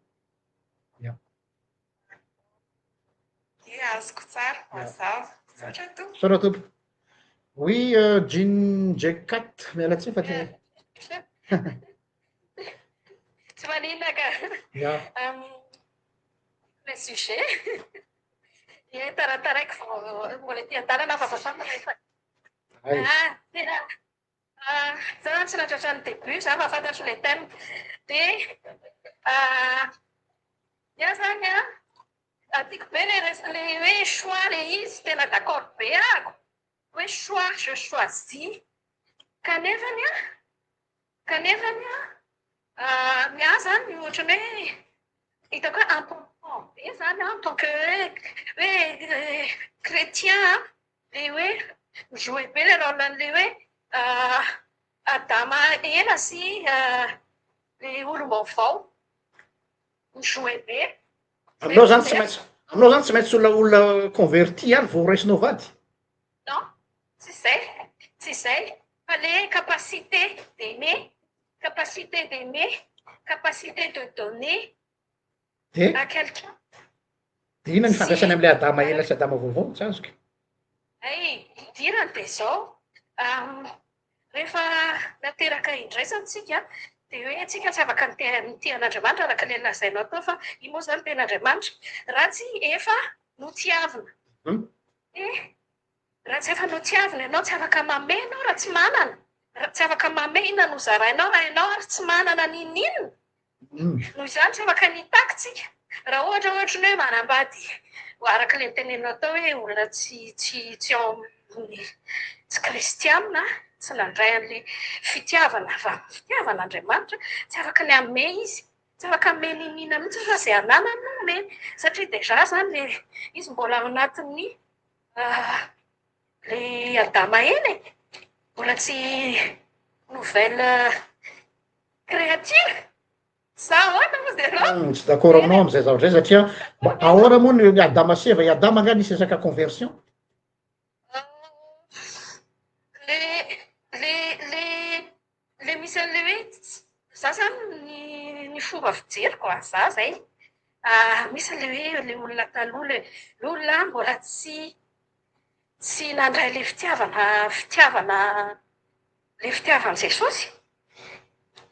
Ya. Ie, azoko tsara, mazava. Misaotra tompoko. Misaotra tompoko. Oui, Jean J4, miala tsiny fa te. Tsy maninona ka. Ya. Le sujet. Ie, tarataraiko vao mbola ety an-dalana fa vao rehefa. Ah, tena za zany tsy nahatratra ny début za fa fantatro le thème. Dia ny ahy zany an, tiako be le res- le hoe choix le izy, tena d'accord be ahako. Hoe hoe choix, je choisis. Kanefany an, kanefany an, ny ahy zany ohatran'ny hoe hitako hoe important be zany en tant que hoe hoe chrétien an, le hoe mi-jouer be le rôle an'le hoe Adama ela sy le olom-baovao, mi-jouer be. Aminao zany tsy maintsy, aminao zany tsy maintsy olona olona converti ihany vao ho raisinao vady? Non, tsy izay, tsy izay, fa le capacité d'aimer, capacité d'aimer, capacité de donner De? à quelqu'un. De inona ny ifandraisany amin'ilay Adama ela sy Adama vaovao? Tsy azoko. Hay, idirany dia izao, rehefa nateraka indray izany tsika dia hoe tsika tsy afaka mitia an'Andriamanitra araka ilay lazainao teo fa io moa izany tena Andriamanitra raha tsy efa notiavina. Dia raha tsy efa notiavina ianao tsy afaka mamehy ianao raha tsy manana, raha tsy afaka mamehy inona no zarainao raha ianao ary tsy manana n'inon'inona. Noho izany tsy afaka ny hitaky tsika. Raha ohatra ohatry ny hoe manambady araka ilay noteneninao teo hoe olona tsy tsy tsy ao amin'ny tsy kristiana, tsy nandray an'ilay fitiavana avy amin'ny fitiavan'Andriamanitra, tsy afaka ny hanome izy, tsy afaka hanome n'inon'inona mihitsy fa izay ananany no omeny. Satria déjà izany ilay izy mbola ao anatin'ny ilay Adama eny e, mbola tsy nouvelle Créature? Sa ahoana moa zereo? Tsy d'accord aminao amizay zavatra zay satria mba ahoana moa ny Adama sy Eva, i Adama nga nisy resaka conversion? Le le le le misy an'le hoe za zany ny ny fomba fijeriko a, za zay misy le hoe le olona taloha le le olona mbola tsy tsy nandray le fitiavana fitiavana Le fitiavan'i Jesosy?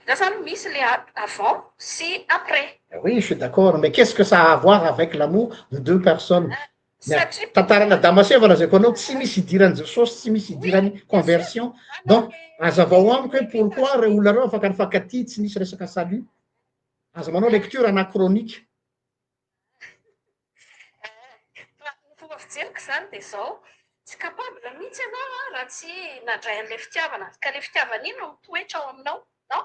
Za zany misy le avant sy après. Oui, je suis d'accord, mais qu'est-ce que ça a à voir avec l'amour de deux personnes? Satria Tantaran'i Adama sy Eva lazaiko anao, tsy misy idiran'i Jesosy, tsy misy idiran'ny conversion. Donc, azavao amiko hoe pourquoi reo olona reo afaka nifankatia tsy nisy resaka salut? Aza manao lecture anachronique. Fa ny fomba fijeriko izany dia izao, tsy capable mihitsy ianao an, raha tsy nandray an'ilay fitiavana, ka ilay fitiavana iny no mitoetra ao aminao, non?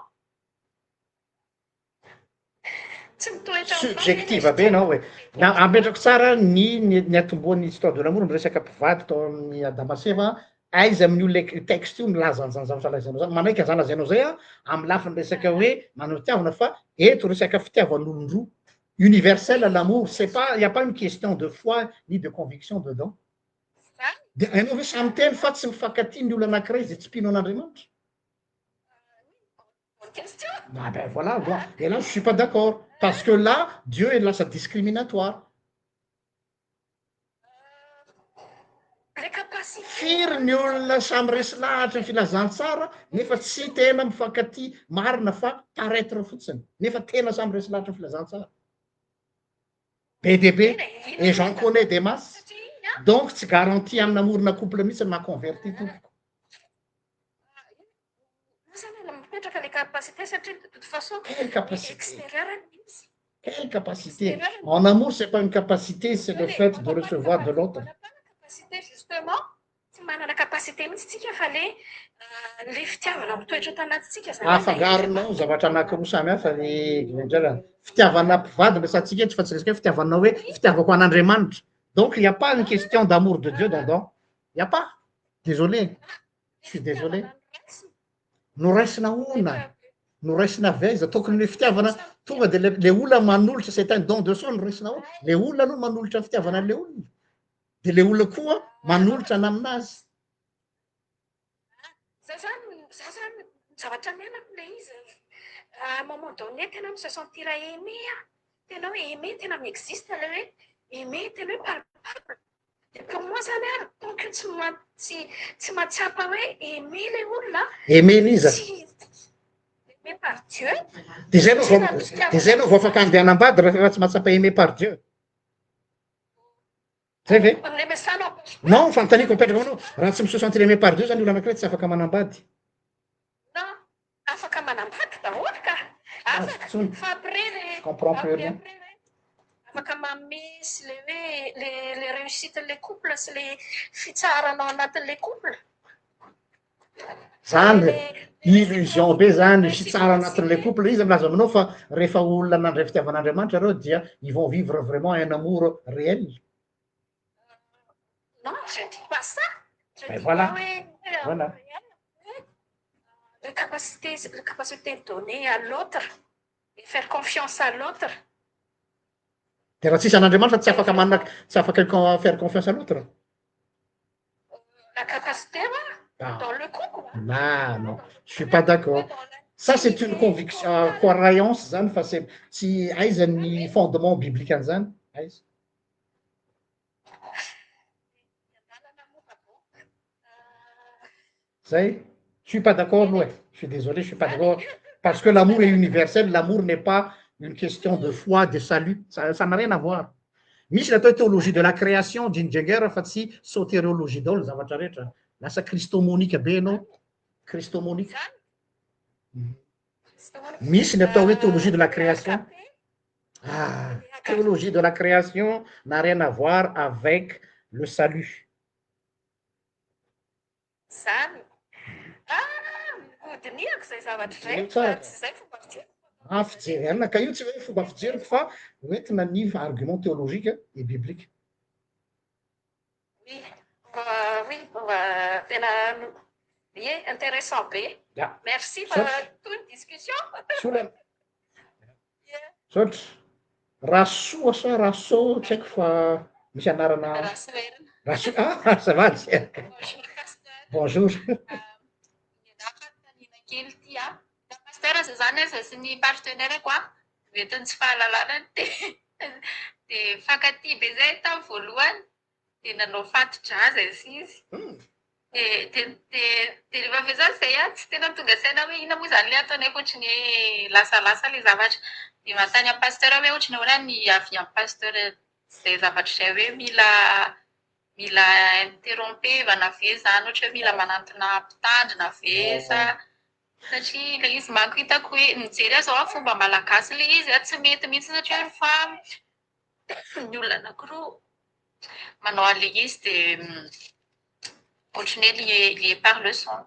Tsy mitoetra ao aminao ve ilay Subjective be ianao e. Na ametrako tsara ny ny niatombohan'ny histoire de l'amour miresaka mpivady tao amin'ny Adama sy Eva, aiza amin'io lec- texte io milaza an'izany zavatra lazainao zany, manaiky an'izany lazainao zay aho amin'ny lafiny resaka hoe manao fitiavana fa eto resaka fitiavan'olon-droa. Universel l'amour, c'est pas, il y a pas une question de foi ni de conviction dedans. Dia hainao ve samy miteny fa tsy mifankatia ny olona anankiray izay tsy mpino an'Andriamanitra? Ah ben voilà, moi, et là je suis pas d'accord, parce que là, Dieu est lasa discriminatoire. Firy ny olona samy resy lahatra ny filazantsara nefa tsy tena mifankatia marina fa paraitre fotsiny nefa tena samy resy lahatra ny filazantsara. Be dia be et j'en connais des masses. Donc tsy garantie amin'ny namorona couple mihitsy ny maha converti tompoko. Quelle capacité? Quelle capacité? En amour c'est pas une capacité c'est le fait de recevoir de l'autre. Afangaronao zavatra anakiroa samy hafa ry Glendrel. Fitiavana mpivady no resahantsika eto fa tsy resaka hoe fitiavanao hoe fitiavako an'Andriamanitra. Donc il n'y a pas une question d'amour de Dieu dedans. Il n'y a pas. Désolé. Je suis désolé. Noraisina ahoana? Noraisina avy aiza? Tokony ny fitiavana tonga de le le olona manolotra c'est un don de soi noraisina ahoana? Le olona aloha manolotra ny fitiavana an'le olona. De le olona koa manolotra ny aminazy. Za zany, za zany zavatra niainako le izy à un moment donné tena mi se sentir aimé aho, tena hoe aimé, tena mi-existe le hoe aimé, tena hoe palpable. Dia pour moi zany ary tant que tsy tsy tsy mahatsapa hoe aimé le olona, Aimé n'iza? tsy aimé par Dieu, Dia zay aloha tsy vao raha dia zay aloha vao afaka handeha hanambady raha tsy mahatsapa aimé par Dieu. Zay ve? Non, fanontaniako mipetraka aminao, raha tsy mi se sentir aimé par Dieu zany olona anakiray tsy afaka manambady. Non, afaka manambady daholo ka! Afaka, fa après le, Je comprends plus après rien. après afaka manome sy le hoe le le réussite. réussite-n'ilay couple sy ilay fitsaharana ao anatin'ilay couple. Zany illusion be zany fitsara anatin'ilay couple izy milaza aminao fa rehefa olona nandray fitiavan'Andriamanitra reo dia ils vont vivre vraiment un amour réel. Non, je dis pas ça. Je Ben dis voilà. pas hoe Voilà. la capacité, la capacité de donner à l'autre et faire confiance à l'autre. De raha tsisy an'Andriamanitra tsy afaka manana tsy afaka faire confiance à l'autre. La capacité, ouais, Ah. dans le couple. Non, non, je suis pas d'accord. Ça, c'est une conviction, croyance zany fa c'est tsy aiza ny fondement biblique an'izany, aiza. Zay, je suis pas d'accord aloha e, je suis désolé, je suis pas d'accord parce que l'amour est universel, l'amour n'est pas une question de foi, de salut, ça ça n'a rien à voir. Misy ny atao hoe théologie de la création Jean Jagger fa tsy sotériologie daholo ny zavatra rehetra. Lasa christomonika be ianao, christomonika. Misy ny atao hoe théologie de la création. Ah, théologie de la création n'a rien à voir avec le salut. Zany. Ah, hodinihako izay zavatra izay, Jereo tsara. fa tsy izay fomba fijeriko. Ah, fijery anona ka io tsy hoe fomba fijeriko fa hoentina ny argument théologique et biblique. Oui, oui, tena ie, intéressant be. Ya. Merci fa Misaotra. toy ny discussion. Tsy olana. Misaotra. Rasoa sa Raso tsy haiko fa misy anarana. Rasoherina. Raso, ah, ça va. Bonjour pasteur. Bonjour. Ny anah fanontaniana kely ity ah. Pasteur zay zany zay sy ny partenaire ko ah, mety ny tsy fahalalana de de mifankatia be zay tamin'ny voalohany de nanao fati-drà zay sy izy. De de de de rehefa avy eo zany zay ah tsy tena tonga saina hoe inona moa zany le ataonay fa ohatran'ny hoe lasalasa le zavatra. De manontany amin'ny pasteur hoe ohatran'ny ahoana ny avis amin'ny pasteur zay zavatra izay hoe mila mila interrompevana ve zany ohatra hoe mila manantona mpitandrina ve sa satria ilay izy manko hitako hoe mijery aho zao a fomba malagasy ilay izy a tsy mety mihitsy satria rehefa ny olona anankiroa manao an'ilay izy dia ohatran'ny hoe lié lié par le sang.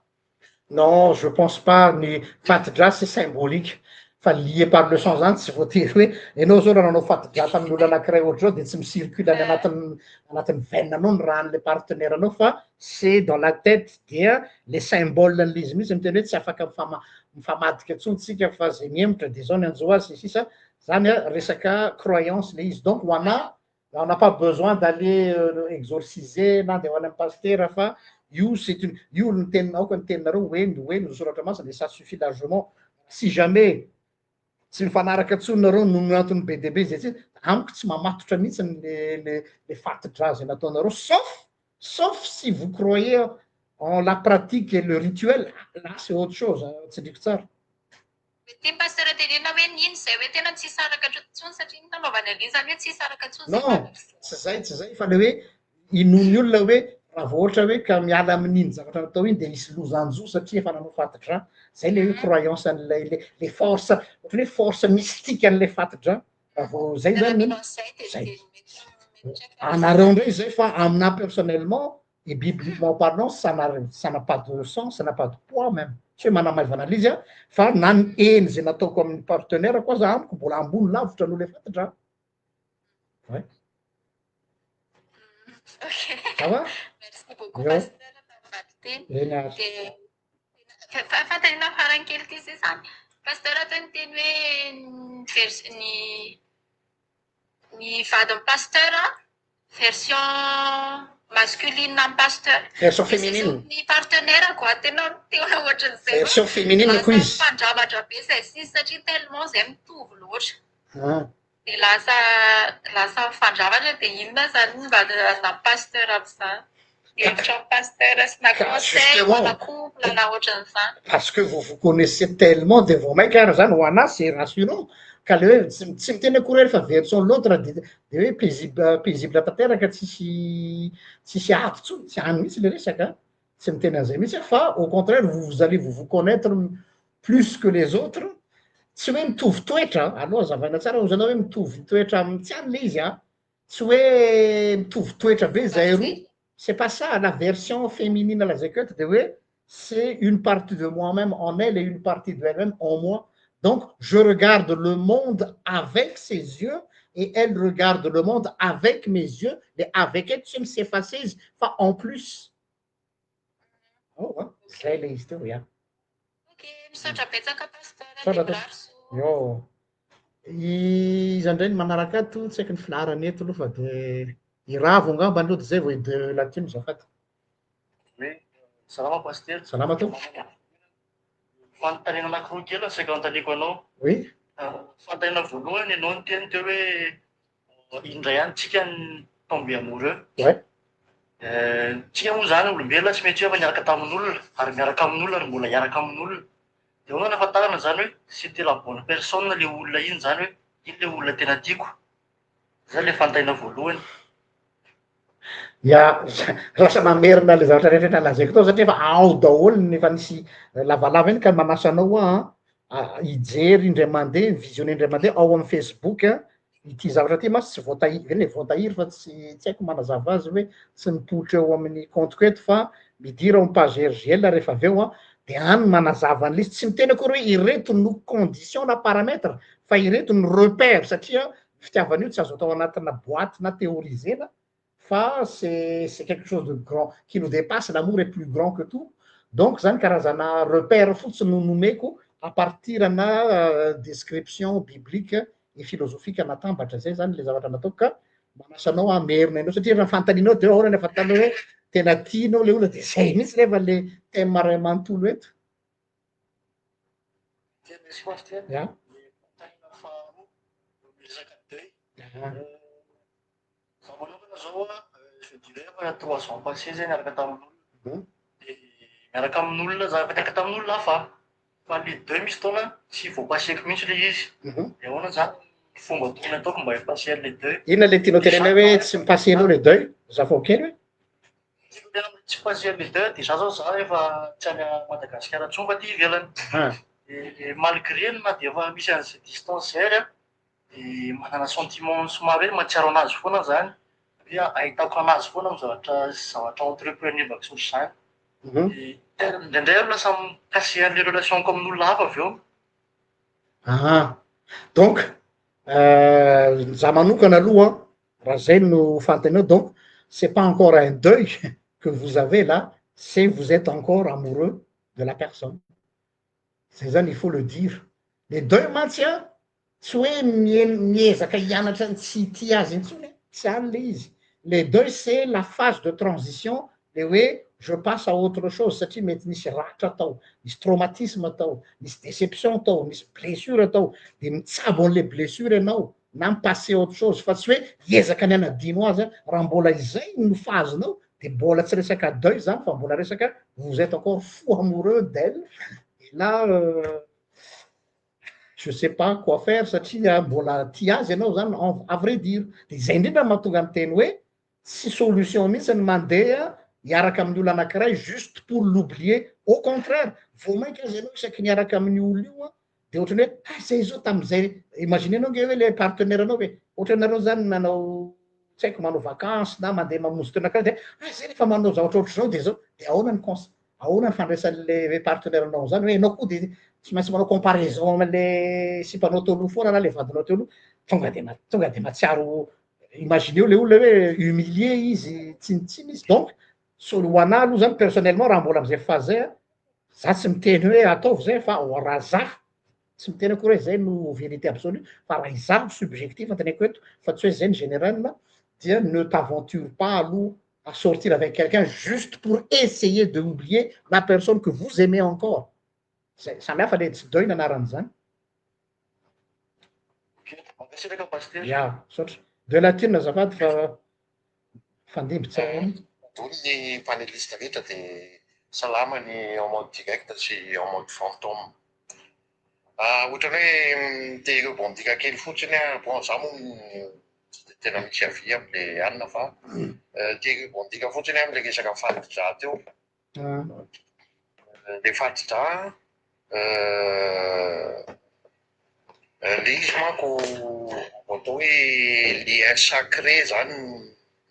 Non, je pense pas ny fati-drà c'est symbolique fa lié par le sang zany tsy voatery hoe ianao zao raha nanao fati-drà tamin'ny olona anankiray ohatr'izao de tsy mi-circule any anatin'ny anatin'ny veine anao ny ràn'le partenaire anao fa c'est dans la tête dia le symbole an'le izy mihitsy miteny hoe tsy afaka mifama- mifamadika intsony tsika fa zay mihemotra de zao ny anjo azy sy ny sisa zany a resaka croyance le izy donc ho anà on n'a pas besoin d'aller exorciser na de ho any amy pastera fa io c'est une io ny teninao aoka ny teninareo hoe ny hoe ny soratra masina de ça suffit largement si jamais tsy mifanaraka intsony nareo noho ny antony be dia be zay tsy amiko tsy mamatotra mihitsy le le le fati-drà zay nataonareo sauf sauf si vous croyez en la pratique et le rituel là c'est autre chose tsindriko tsara. Mety pasteur tenenina hoe nino zay hoe tena tsy hisaraka intsony satria ny nanaovany an'iny zany hoe tsy hisaraka intsony zay Non, tsy zay tsy zay fa le hoe inoan'ny olona hoe raha vao ohatra hoe ka miala amin'iny zavatra natao iny de hisy loza hanjo satria efa nanao fati-drà zay le hoe croyance an'ilay le le force ohatran'ny hoe force mystique an'ilay fati-drà raha vao zay zany zay anareo indray zay fa aminahy personnellement et bibliquement parlant ça n'a ça n'a pas de sens ça n'a pas de poids même tsy hoe manamaivana an'izy a fa na ny eny zay nataoko amin'ny partenaire koa aza amiko mbola ambony lavitra noho le fati-drà ouais. Ok. Ça va? Merci beaucoup Yo. pasteur tamin'ny valinteny. Eny ary. Dia fanontaniana farany kely ity zay zany. Pasteur teo niteny hoe ny vers- ny ny vadin'ny pasteur version masculine amin'ny pasteur. Version Dia zay féminine. zao ny partenaire quoi tena tena ohatran'izay hoe Version féminine koa lasa izy. mifandramatra be zay sisa satria tellement zay mitovy loatra. Ah. Dia lasa lasa mifandramatra dia inona zany mba na pasteur amin'izany. Hevitra amin'ny pasteur sy na Ka conseil justement. na couple na ohatran'izany. Parce que vous vous connaissez tellement de vao mainka ary zany ho anahy c'est rassurant ka le hoe tsy tsy miteny akory hoe rehefa version l'autre de de hoe paisible paisible tanteraka tsisy tsisy ady intsony tsy any mihitsy le resaka tsy miteny an'izay mihitsy aho fa au contraire vous vous allez vous vous connaître plus que les autres tsy hoe mitovy toetra aloha hazavaina tsara hoy zanao hoe mitovy toetra amin'ny tsy any le izy a. Tsy hoe mitovy toetra be zahay roa, c'est pas ça, la version féminine lazaiko eto de hoe c'est une partie de moi même en elle et une partie de elle même en moi, donc je regarde le monde avec ses yeux et elle regarde le monde avec mes yeux, le avec eto tsy hoe mi-s'effacer izy fa en plus. Ao an, zay le izy teo ya. Ok, misaotra betsaka pasteur, Misaotra dia tompoko. mirary soa. Yo. Iza indray ny manaraka ato, tsy haiko ny filaharany eto aloha fa de i Ravo angamba aloha de zay vao i de Latino azafady. Oui, salama pasitera. Salama tompoko. Fanontaniana anankiroa kely no saika anontaniako anao. Oui. Fanontaniana voalohany, ianao niteny teo hoe indray ihany tsika ny tomber amoureux. Ouais. Tsika moa zany olombelona tsy maintsy hoe efa niaraka tamin'olona ary miaraka amin'olona ary mbola hiaraka amin'olona. De ahoana no ahafantarana zany hoe c'était la bonne personne le olona iny zany hoe iny le olona tena tiako. Zay le fanontaniana voalohany. Ya, lasa mamerina le zavatra rehetra rehetra lazaiko tao satria efa ao daholo ny efa nisy lavalava iny ka manasa anao aho an, hijery indray mandeha, mi-visionner indray mandeha ao amin'ny Facebook an, ity zavatra ity mantsy tsy voatahiry, eny e voatahiry fa tsy tsy haiko manazava azy hoe tsy mipoitra eo amin'ny compte-ko eto fa midira ao amin'ny page RJL rehefa avy eo an, de any manazava an'le izy, tsy miteny akory hoe ireto no condition na paramètre fa ireto no repère satria fitiavana io tsy azo atao anatina boite na théorisena fa c'est c'est quelque chose de grand qui nous dépasse, l'amour est plus grand que tout, donc zany karazana repère fotsiny no nomeko à partir ana description biblique et philosophique natambatra, zay zany le zavatra nataoko ka manasa anao hamerina indreo satria raha fanontanianao de ahoana ny ahafantaranao hoe tena tianao le olona de zay mihitsy nefa le thème ray manontolo eto. Ya. Za manokana zao a, je dirais efa trois ans passé zay niaraka tamin'olona, de miaraka amin'olona za efa niaraka tamin'olona hafa fa le deuil misy fotoana tsy voapaseko mihitsy le izy, de ahoana zany ny fomba tokony ataoko mba hi-passer an'le deuil? Inona le tianao tenenina hoe tsy mi-passer-nao le deuil? Azafao kely hoe. Tiako tenenina hoe tsy passer an'le deuil de za zao za efa tsy any Madagasikara intsony fa aty ivelany, de malgré na de efa misy an'izay distance zay ary an, de manana sentiment somary hoe mahatsiaro anazy foana zany, hoe ahitako anazy foana amin'ny zavatra zavatra entreprenevako sy ohatr'izany, de indraindray aho lasa mi-casser an'le relation-ko amin'olona hafa avy eo. Aha, donc za manokana aloha an, raha zay no fanontanianao donc c'est pas encore un deuil que vous avez là, c'est vous etes encore amoureux de la personne. Zay zany il faut le dire. Le deuil mantsy an, tsy hoe miezaka hianatra ny tsy hitia azy intsony an, tsy any le izy. Le deuil c'est la phase de transition le hoe je passe à autre chose satria mety nisy ratra tao, nisy traumatisme tao, nisy déception tao, nisy blessure tao, de mitsabo an'le blessure ianao na mi-passer autre chose fa tsy hoe hiezaka ny hanadino azy an, raha mbola izay no phase-nao de mbola tsy resaka deuil zany fa mbola resaka vous etes encore fou amoureux d'elle et là je sais pas quoi faire satria mbola tia azy ianao zany en à vrai dire, de izay indrindra no mahatonga ny teny hoe tsy solution mihitsy ny mandeha hiaraka amin'ny olona anakiray juste pour l'oublier, au contraire vao mainka aza ianao isaky ny hiaraka amin'io olona io an de ohatran'ny hoe hay zay zao tamin'izay, imaginez-nao nge hoe le partenaire anao ve, ohatra nareo zany nanao tsy haiko manao vacance na mandeha mamonjy toerana anankiray de hay zay rehefa manao zavatra ohatr'izao de zao, de ahoana ny cons- ahoana ny fandraisan'le partenaire anao an'zany hoe enao koa de tsy maintsy manao comparaison am'le sipanao teo aloha foana na le vadinao teo aloha, tonga de ma- tonga de mahatsiaro imaginez le olona hoe humilier izy tsinontsinona izy donc sol- ho anah aloha zany personnellement raha mbola am'zay phase zay an, za tsy miteny hoe ataovy zay fa ho raha za, tsy miteny akory hoe zay no vérité absolue fa raha izaho subjectif no teneniko eto fa tsy hoe zay ny général dia ne t'aventure pas aloha à sortir avec quelqu'un juste pour essayer de oublier la personne que vous aimez encore, zay, samy hafa le tsy deuil ny anaran'izany. Ok, mankasitraka Pasitera. Ya, misaotra. De latine azafady fa fandimby tsara ihany. Daholo ny paneliste rehetra de salama ny en mode direct sy en mode fantôme. Ohatrany hoe te hi-rebondir kely fotsiny aho, bon za moa tsy de tena misy avis amle anona fa te hi-rebondir fotsiny aho amle resaka fadidra teo. Le fadidra. Le izy manko vao atao hoe lien sacré zany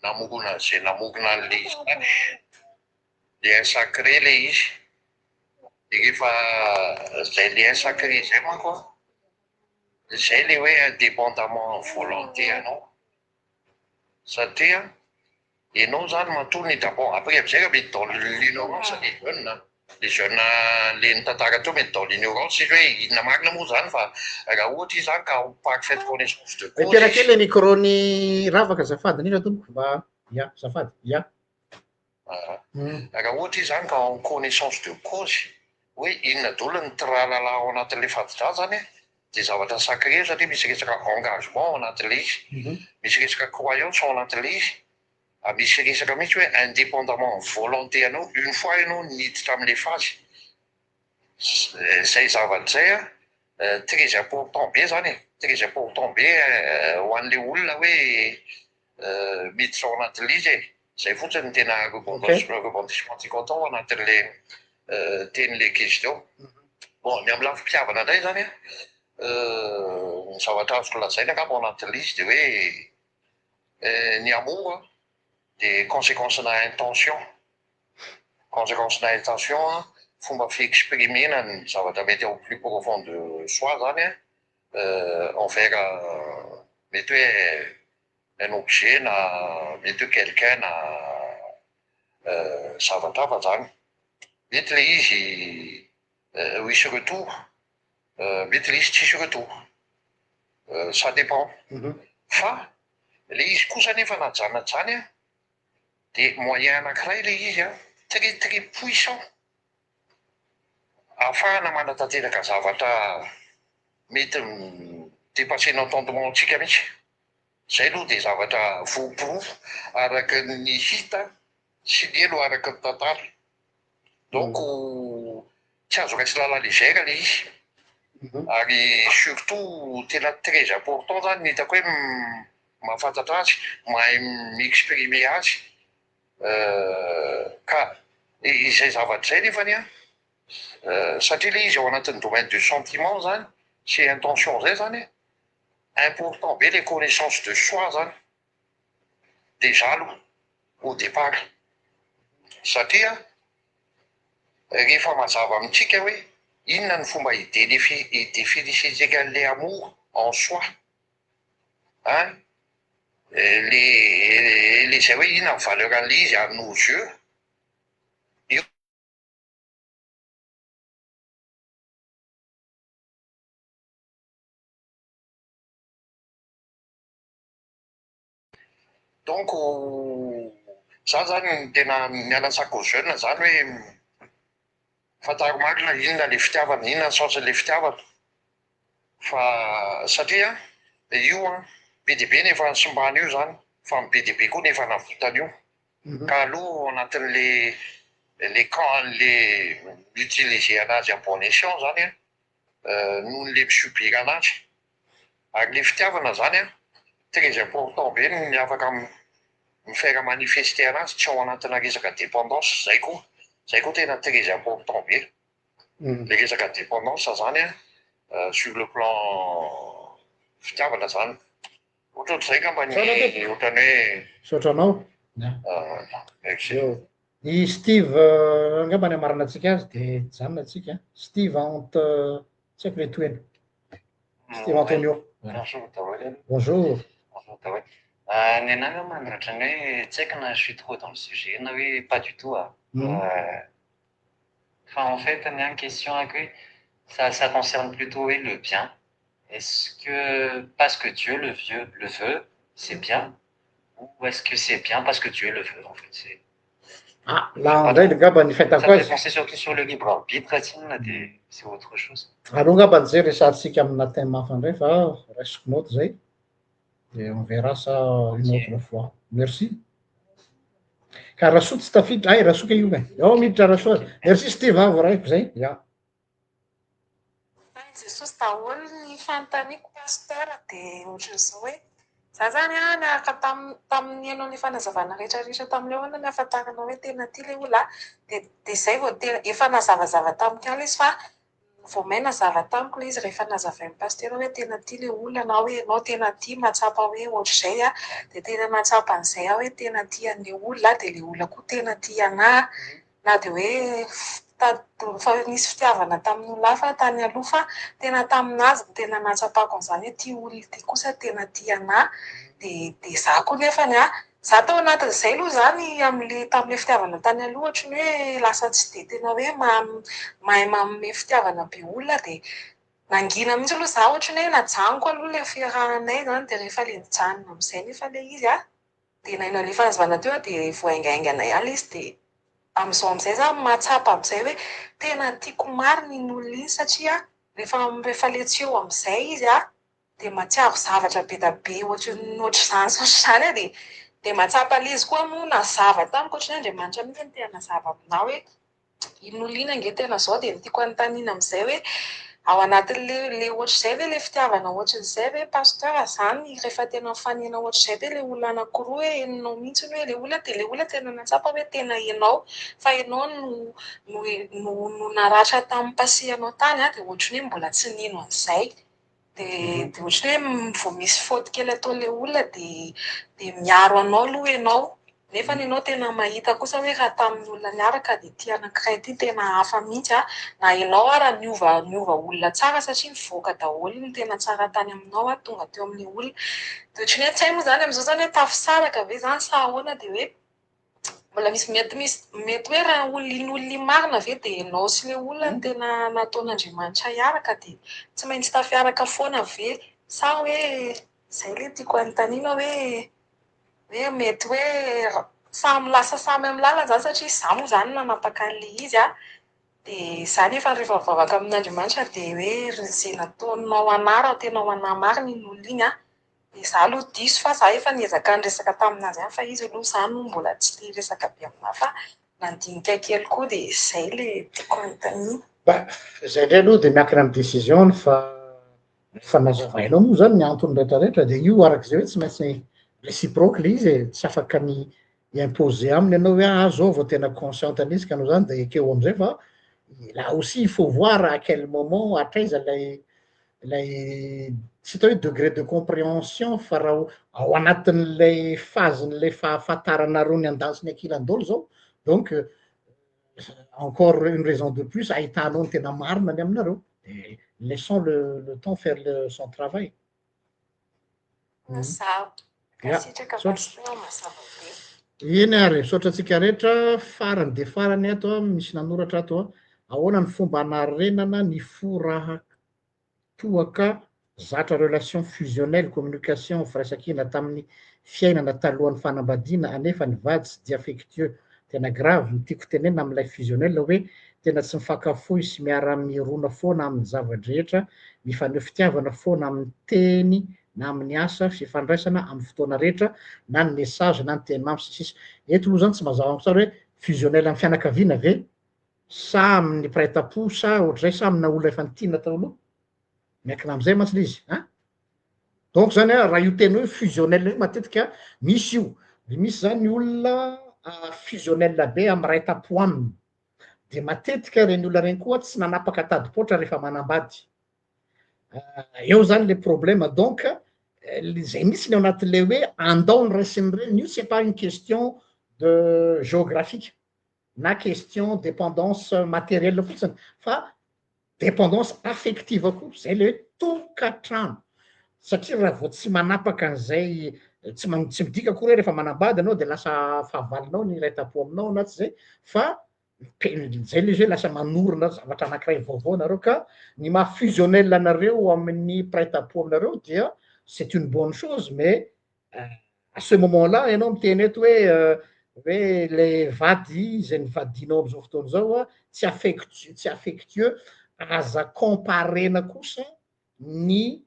namorona an'izay namorona an'le izy tany. Lien sacré le izy. De rehefa zay lien sacré zay manko an, zay le hoe indépendamment volonté anao. Satria enao zany matoa ny bon après amizay raha mety dans l'ignorance les jeunes an, les jeunes le nitantara teo mety dans l'ignorance izy hoe inona marina moa zany fa raha ohatra izy zany ka en parfaite connaissance de cause Tena kely le micro-n'i Ravaka azafady indrindra tompoko mba ya azafady ya. Raha ohatra izy zany ka en connaissance de cause hoe inona daholo ny tralala ao anatin'le fati-drà zany an, dia zavatra sacré io satria misy resaka engagement ao anatin'ilay izy, misy resaka croyance ao anatin'ilay izy, ary misy resaka mihitsy hoe indépendamment ny volonté anao, une fois ianao niditra amin'ilay phase, izay zavatra izay an, très important be izany e, très important be ho an'ilay olona hoe miditra ao anatin'ilay izy e, izay fotsiny no tena rebondissement tiako atao ao anatin'ilay tenin'ilay ankizy teo. Bon, ny amin'ny lafim-pitiavana indray izany an, ny zavatra azoko lazaina angamba ao anatin'ilay izy dia hoe ny amour an dia conséquence-na intention, conséquence-na intention an, fomba fi-exprimer-na ny zavatra mety au plus profond de soi izany an, envers mety hoe un objet na mety hoe quelqu'un na zavatra hafa izany. Mety ilay izy ho hisy retour, mety ilay izy tsy hisy retour, ça dépend. Fa ilay izy kosa anefa na zany na zany an, dia moyen anankiray ilay izy an, très très puissant ahafahana manatanteraka zavatra mety mi-depasser ny entendement-ntsika mihitsy. Izay aloha dia zavatra voaporofo araka ny hita sy ny heno araka ny tantara. Donc tsy azo raisina à la légère ilay izy. Ary surtout tena très important zany ny hitako hoe mahafantatra azy, mahay mi-exprimer azy. Ka izay zavatra izay nefany an, satria ilay izy ao anatin'ny domaine du sentiment zany sy intention zay zany an, Important be le connaissance de soi zany déjà aloha au départ satria rehefa mazava amintsika hoe inona ny fomba hi-definissetsika an'le amour en soi an, le le zay hoe inona ny valeur an'le izy à nos yeux, io. Donc za zany tena miala sac aux jeunes zany hoe fantaro marina inona le fitiavana, inona ny sens le fitiavana fa satria io an be dia be ny efa nisimbana io zany fa be dia be koa ny efa navotana io ka aleo ao anatin'le le camp an'le mi-utiliser anazy à bon escient zany an noho ny le mi-subir anazy. Ary le fitiavana zany an, très important be ny afaka mi-faire manifester anazy tsy ao anatina resaka dependance, zay koa, zay koa tena très important be. Le resaka dependance zany an, sur le plan fitiavana zany. Ohatrohatr'izay angamba ny ohatran'ny hoe. Misaotra anao. Merci. I Steve angamba ny hamaranantsika azy de hijanona tsika. Steve Ant tsy haiko le tohiny. Steve Antonio. Bonjour daholo. Bonjour. Bonjour daholo. Ny anah angamba ny ohatran'ny hoe tsy haiko na je suis trop dans le sujet na hoe pas du tout ah. Fa en fait ny ahy ny question ako hoe ça ça concerne plutôt hoe le bien. Est-ce que parce que Dieu le vieux le veut c'est bien ou est-ce que c'est bien parce que Dieu le veut en fait c'est Ah, là indray angamba ny fahitako Ça me fait azy. penser surtout sur le libre arbitre tsinona de c'est autre chose. Aleo angamba zay resahantsika amina thème hafa indray fa raisiko note zay de on verra ça une autre fois. Merci. Ka Rasoa tsy tafiditra, ay Rasoa kay io e. Ao miditra Rasoa. Merci Steve a, voaraiko zay. Ya. Tahin'i Jesosy daholo ny fanontaniako Pasteur dia ohatran'izao hoe za zany an niaraka tamin'ny tamin'ny nihaino an'ilay fanazavana rehetra rehetra tamin'ilay olona ny ahafantarana hoe tena tia ilay olona dia dia izay vao tena efa nazavazava tamiko ihany ilay izy fa Vao may nazava tamiko ilay izy rehefa nazavain'ny pasitera hoe tena tia ilay olona na hoe ianao tena tia mahatsapa hoe ohatr'izay aho dia tena nahatsapa an'izay aho hoe tena tia an'ilay olona aho dia ilay olona koa tena tia anà na dia hoe efa nisy fitiavana tamin'olona hafa aho tany aloha fa tena tamin'azy no tena nahatsapako an'izany hoe ity olona ity kosa tena tia anà dia dia izaho koa nefany an Za tao anatin'izay aloha izany amin'ilay tamin'ilay fitiavana tany aloha ohatry ny hoe lasa tsy dia tena hoe mahay manome fitiavana be olona dia nangina mihitsy aloha za ohatry ny hoe najanoko aloha ilay fiarahanay izany dia rehefa ilay nijanona amin'izay nefa ilay izy an, dia nahay nalefa hazavana teo aho dia voahaingahaingana ihany ilay izy dia amin'izao amin'izay za mahatsapa amin'izay hoe tena tiako marina iny olona iny satria rehefa rehefa ilay tsy eo amin'izay izy an, dia mahatsiaro zavatra be da be ohatran'ny ohatr'izany sy ohatr'izany aho dia dia mahatsapa ilay izy koa moa nazava tamiko ohatran'ny hoe Andriamanitra mihitsy no te hanazava aminà hoe iny olona iny ange tena izao dia ny tiako hanontaniana amin'izay hoe ao anatin'ilay ilay ohatr'izay ve ilay fitiavana ohatran'izay ve Pasteur izany rehefa tena mifanena ohatr'izay ve ilay olona anankiroa hoe henonao mihitsy hoe ilay olona dia ilay olona tena nahatsapa hoe tena ianao fa ianao no no no no naratra tamin'ny passé anao tany dia ohatran'ny hoe mbola tsy nino an'izay Dia dia ohatran'ny hoe vao misy faute kely ataon'ilay olona dia dia miaro anao aloha ianao. Nefa ianao tena mahita kosa hoe raha tamin'ny olona niaraka dia ity anankiray ity tena hafa mihitsy an. Na ianao ara niova niova olona tsara satria nivoaka daholo ny tena tsara tany aminao an, tonga teo amin'ilay olona. Dia ohatran'ny hoe tsy hay moa izany amin'izao izany hoe tafisaraka ve izany sa ahoana dia hoe Mbola misy mety misy mety hoe raha olona iny olona iny marina ve dia ianao sy ilay olona no tena nataon'Andriamanitra hiaraka dia tsy maintsy tafiaraka foana ve sa hoe izay ilay tiako hanontaniana hoe hoe mety hoe samy lasa samy amin'ny lalany izany satria izaho moa izany nanapaka an'ilay izy an, dia izaho nefa rehefa mivavaka amin'Andriamanitra dia hoe ry izay nataonao anà raha tena ho anà marina iny olona iny an, Dia za aloha diso fa za efa niezaka niresaka taminazy ihany fa izy aloha zany hono mbola tsy te hiresaka be aminahy fa nandinika kely koa dia izay le tiako anontaniana. Bah, zay indray aloha dia miankina amin'ny décision-ny fa rehefa nazavainao moa zany ny antony retraretra dia io arak'izay hoe tsy maintsy réciproque le izy e, tsy afaka ny hi-imposer aminy ianao hoe ah zao vao tena consciente an'izy ka anao zany dia ekeo amizay fa là aussi il faut voir à quel moment hatraiza ilay ilay tsy atao hoe degré de compréhension fa raha ao anatin'ilay phase-n'ilay fahafantaranareo ny andaniny sy ny ankilany daholo zao donc encore une raison de plus ahitanao ny tena marina ny aminareo de laissons le le temps faire le son travail. Mazava. Ya, Mankasitraka misaotra. Pasteur, mazava be. Eny ary, misaotra antsika rehetra, farany dia farany ato an, misy nanoratra ato an, ahoana ny fomba hanarenana ny fo raha toa ka zatra relation fusionnelle, communication, firaisankina tamin'ny fiainana talohan'ny fanambadiana anefa ny vady tsy dia affectueux, tena grave, ny tiako tenenina amin'ilay fusionnel hoe tena tsy mifankafoy sy miara-mirona foana amin'ny zava-drehetra, mifaneho fitiavana foana amin'ny teny na amin'ny asa, fifandraisana amin'ny fotoana rehetra, na ny message na ny teny mamy sy ny sisa Eto aloha zany tsy mazava amiko tsara hoe fusionnel amin'ny fianakaviana ve sa amin'ny mpiray tampo sa ohatr'izay sa amina olona efa nitiana tao aloha? Miankina amin'izay mantsy ilay izy an! Donc zany an, raha io teny hoe fusionnel io matetika misy io, misy zany olona fusionnel be amin'ny iray tampo aminy, de matetika ireny olona ireny koa tsy nanapaka tadi-poatra rehefa manambady, eo zany le problème donc zay mihitsy ny ao anatin'le hoe andao ny ray sy ny reniny io c'est pas une question de géographique na question dépendance matériel fotsiny fa dépendance affective koa, zay le hoe tokantrano, satria raha vao tsy manapaka an'izay, tsy man- tsy midika akory hoe rehefa manambady ianao de lasa fahavalonao ny iray tampo aminao na tsy zay fa zay le izy hoe lasa manorina zavatra anakiray vaovao nareo ka ny maha fusionnel anareo amin'ny mpiray tampo aminareo dia c'est une bonne chose mais À ce moment là ianao miteny eto hoe hoe le vady izay nivadianao am'izao fotoana izao a tsy affectu- tsy affectueux, aza comparena kosa ny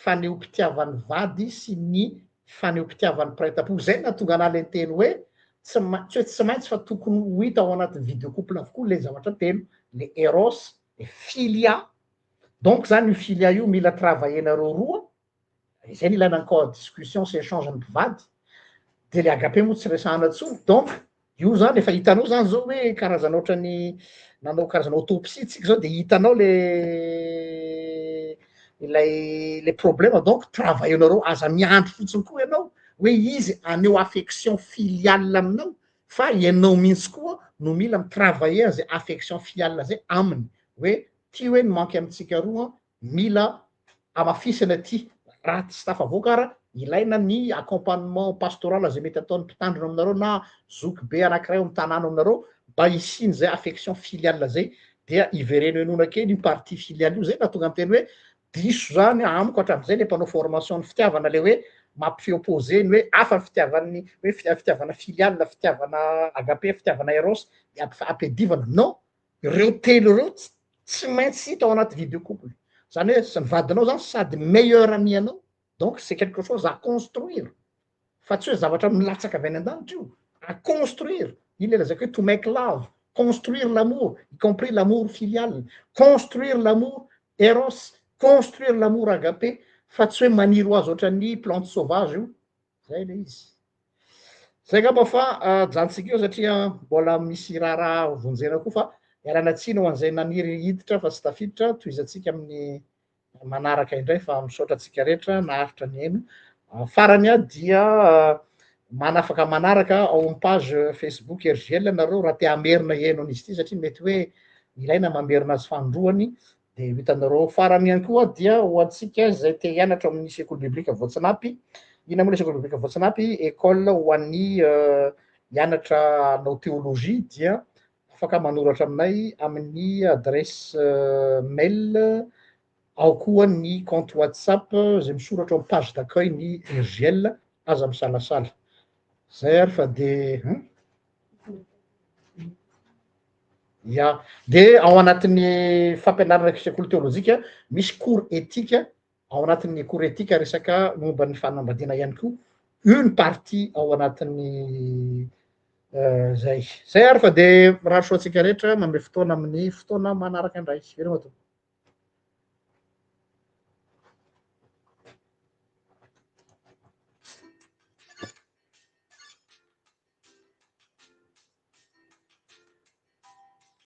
fanehoam-pitiavan'ny vady sy ny fanehoam-pitiavan'ny mpiray tampo, zay no nahatonga anah le niteny hoe tsy ma- tsy hoe tsy maintsy fa tokony ho hita ao anatin'ny vie de couple avokoa le zavatra telo, le eros, le philia, donc zany io philia io mila travailler-nareo roa Izay no ilaina ny co discussion sy échange ny mpivady, de le agape moa tsy resahana intsony, donc Io zany efa hitanao zany zao hoe karazana ohatran'ny nanao karazana autopsie tsika zao de hitanao le ilay le problème donc travailler-nareo, aza miandry fotsiny koa ianao hoe izy haneho affection filiale aminao fa ianao mihitsy koa no mila mi-travailler an'izay affection filiale zay aminy hoe ty hoe ny manque amintsika roa an, mila hamafisina ity, raha tsy tafavoaka ara ilaina ny accompagnement pastoral zay mety ataon'ny mpitandrina aminareo na zoky be anakiray ao amin'ny tanàna aminareo mba hisian'izay affection filiale zay dia ivereno henoina kely io partie filiale io, zay nahatonga ny teny hoe diso zany amiko hatramin'izay le mpanao formation ny fitiavana le hoe mampi-opposer ny hoe hafa ny fitiavan'ny hoe fitiavana filiale, fitiavana agape, fitiavana eros de ampiadivana, non Ireo telo ireo tsy maintsy hita ao anaty vie de couple. Zany hoe ny vadinao zany sady meilleur ami anao, donc c'est quelque chose à construire, fa tsy hoe zavatra milatsaka avy any an-danitra io, à construire, iny le lazaiko hoe to make love, construire l'amour, y compris l'amour filial, construire l'amour eros, construire l'amour agape, fa tsy hoe maniry ho azy ohatran'ny plante sauvage io, zay le izy. Zay angamba fa ajanontsika eo satria mbola misy raharaha ho vonjena koa fa ialana tsiny ho an'izay naniry hiditra fa tsy tafiditra, tohizantsika amin'ny manaraka indray fa misaotra antsika rehetra naharitra nihaino. Farany aho dia manafaka manaraka ao amin'ny page Facebook RJL nareo raha te hamerina hihaino an'izy ity satria mety hoe ilaina mamerina azy fanindroany Dia ho hitanareo ao farany ihany koa dia ho antsika izay te hianatra ao amin'ny sekoly biblika Voatsinapy. Inona moa ilay sekoly biblika Voatsinapy? École ho an'ny hianatra hanao théologie dia afaka manoratra aminay amin'ny adresse mail, ao koa ny compte WhatsApp izay misoratra ao amin'ny page d'accueil ny RJL, aza misalasala. Zay ary fa dia hein? Ya, de ao anatin'ny fampianarana sekoly teolojika misy cours éthique, ao anatin'ny cours éthique resaka momba ny fanambadiana ihany koa une partie ao anatin'ny zay. Zay ary fa de mirary soa antsika rehetra, manome fotoana amin'ny fotoana manaraka indray. Veloma tompoko.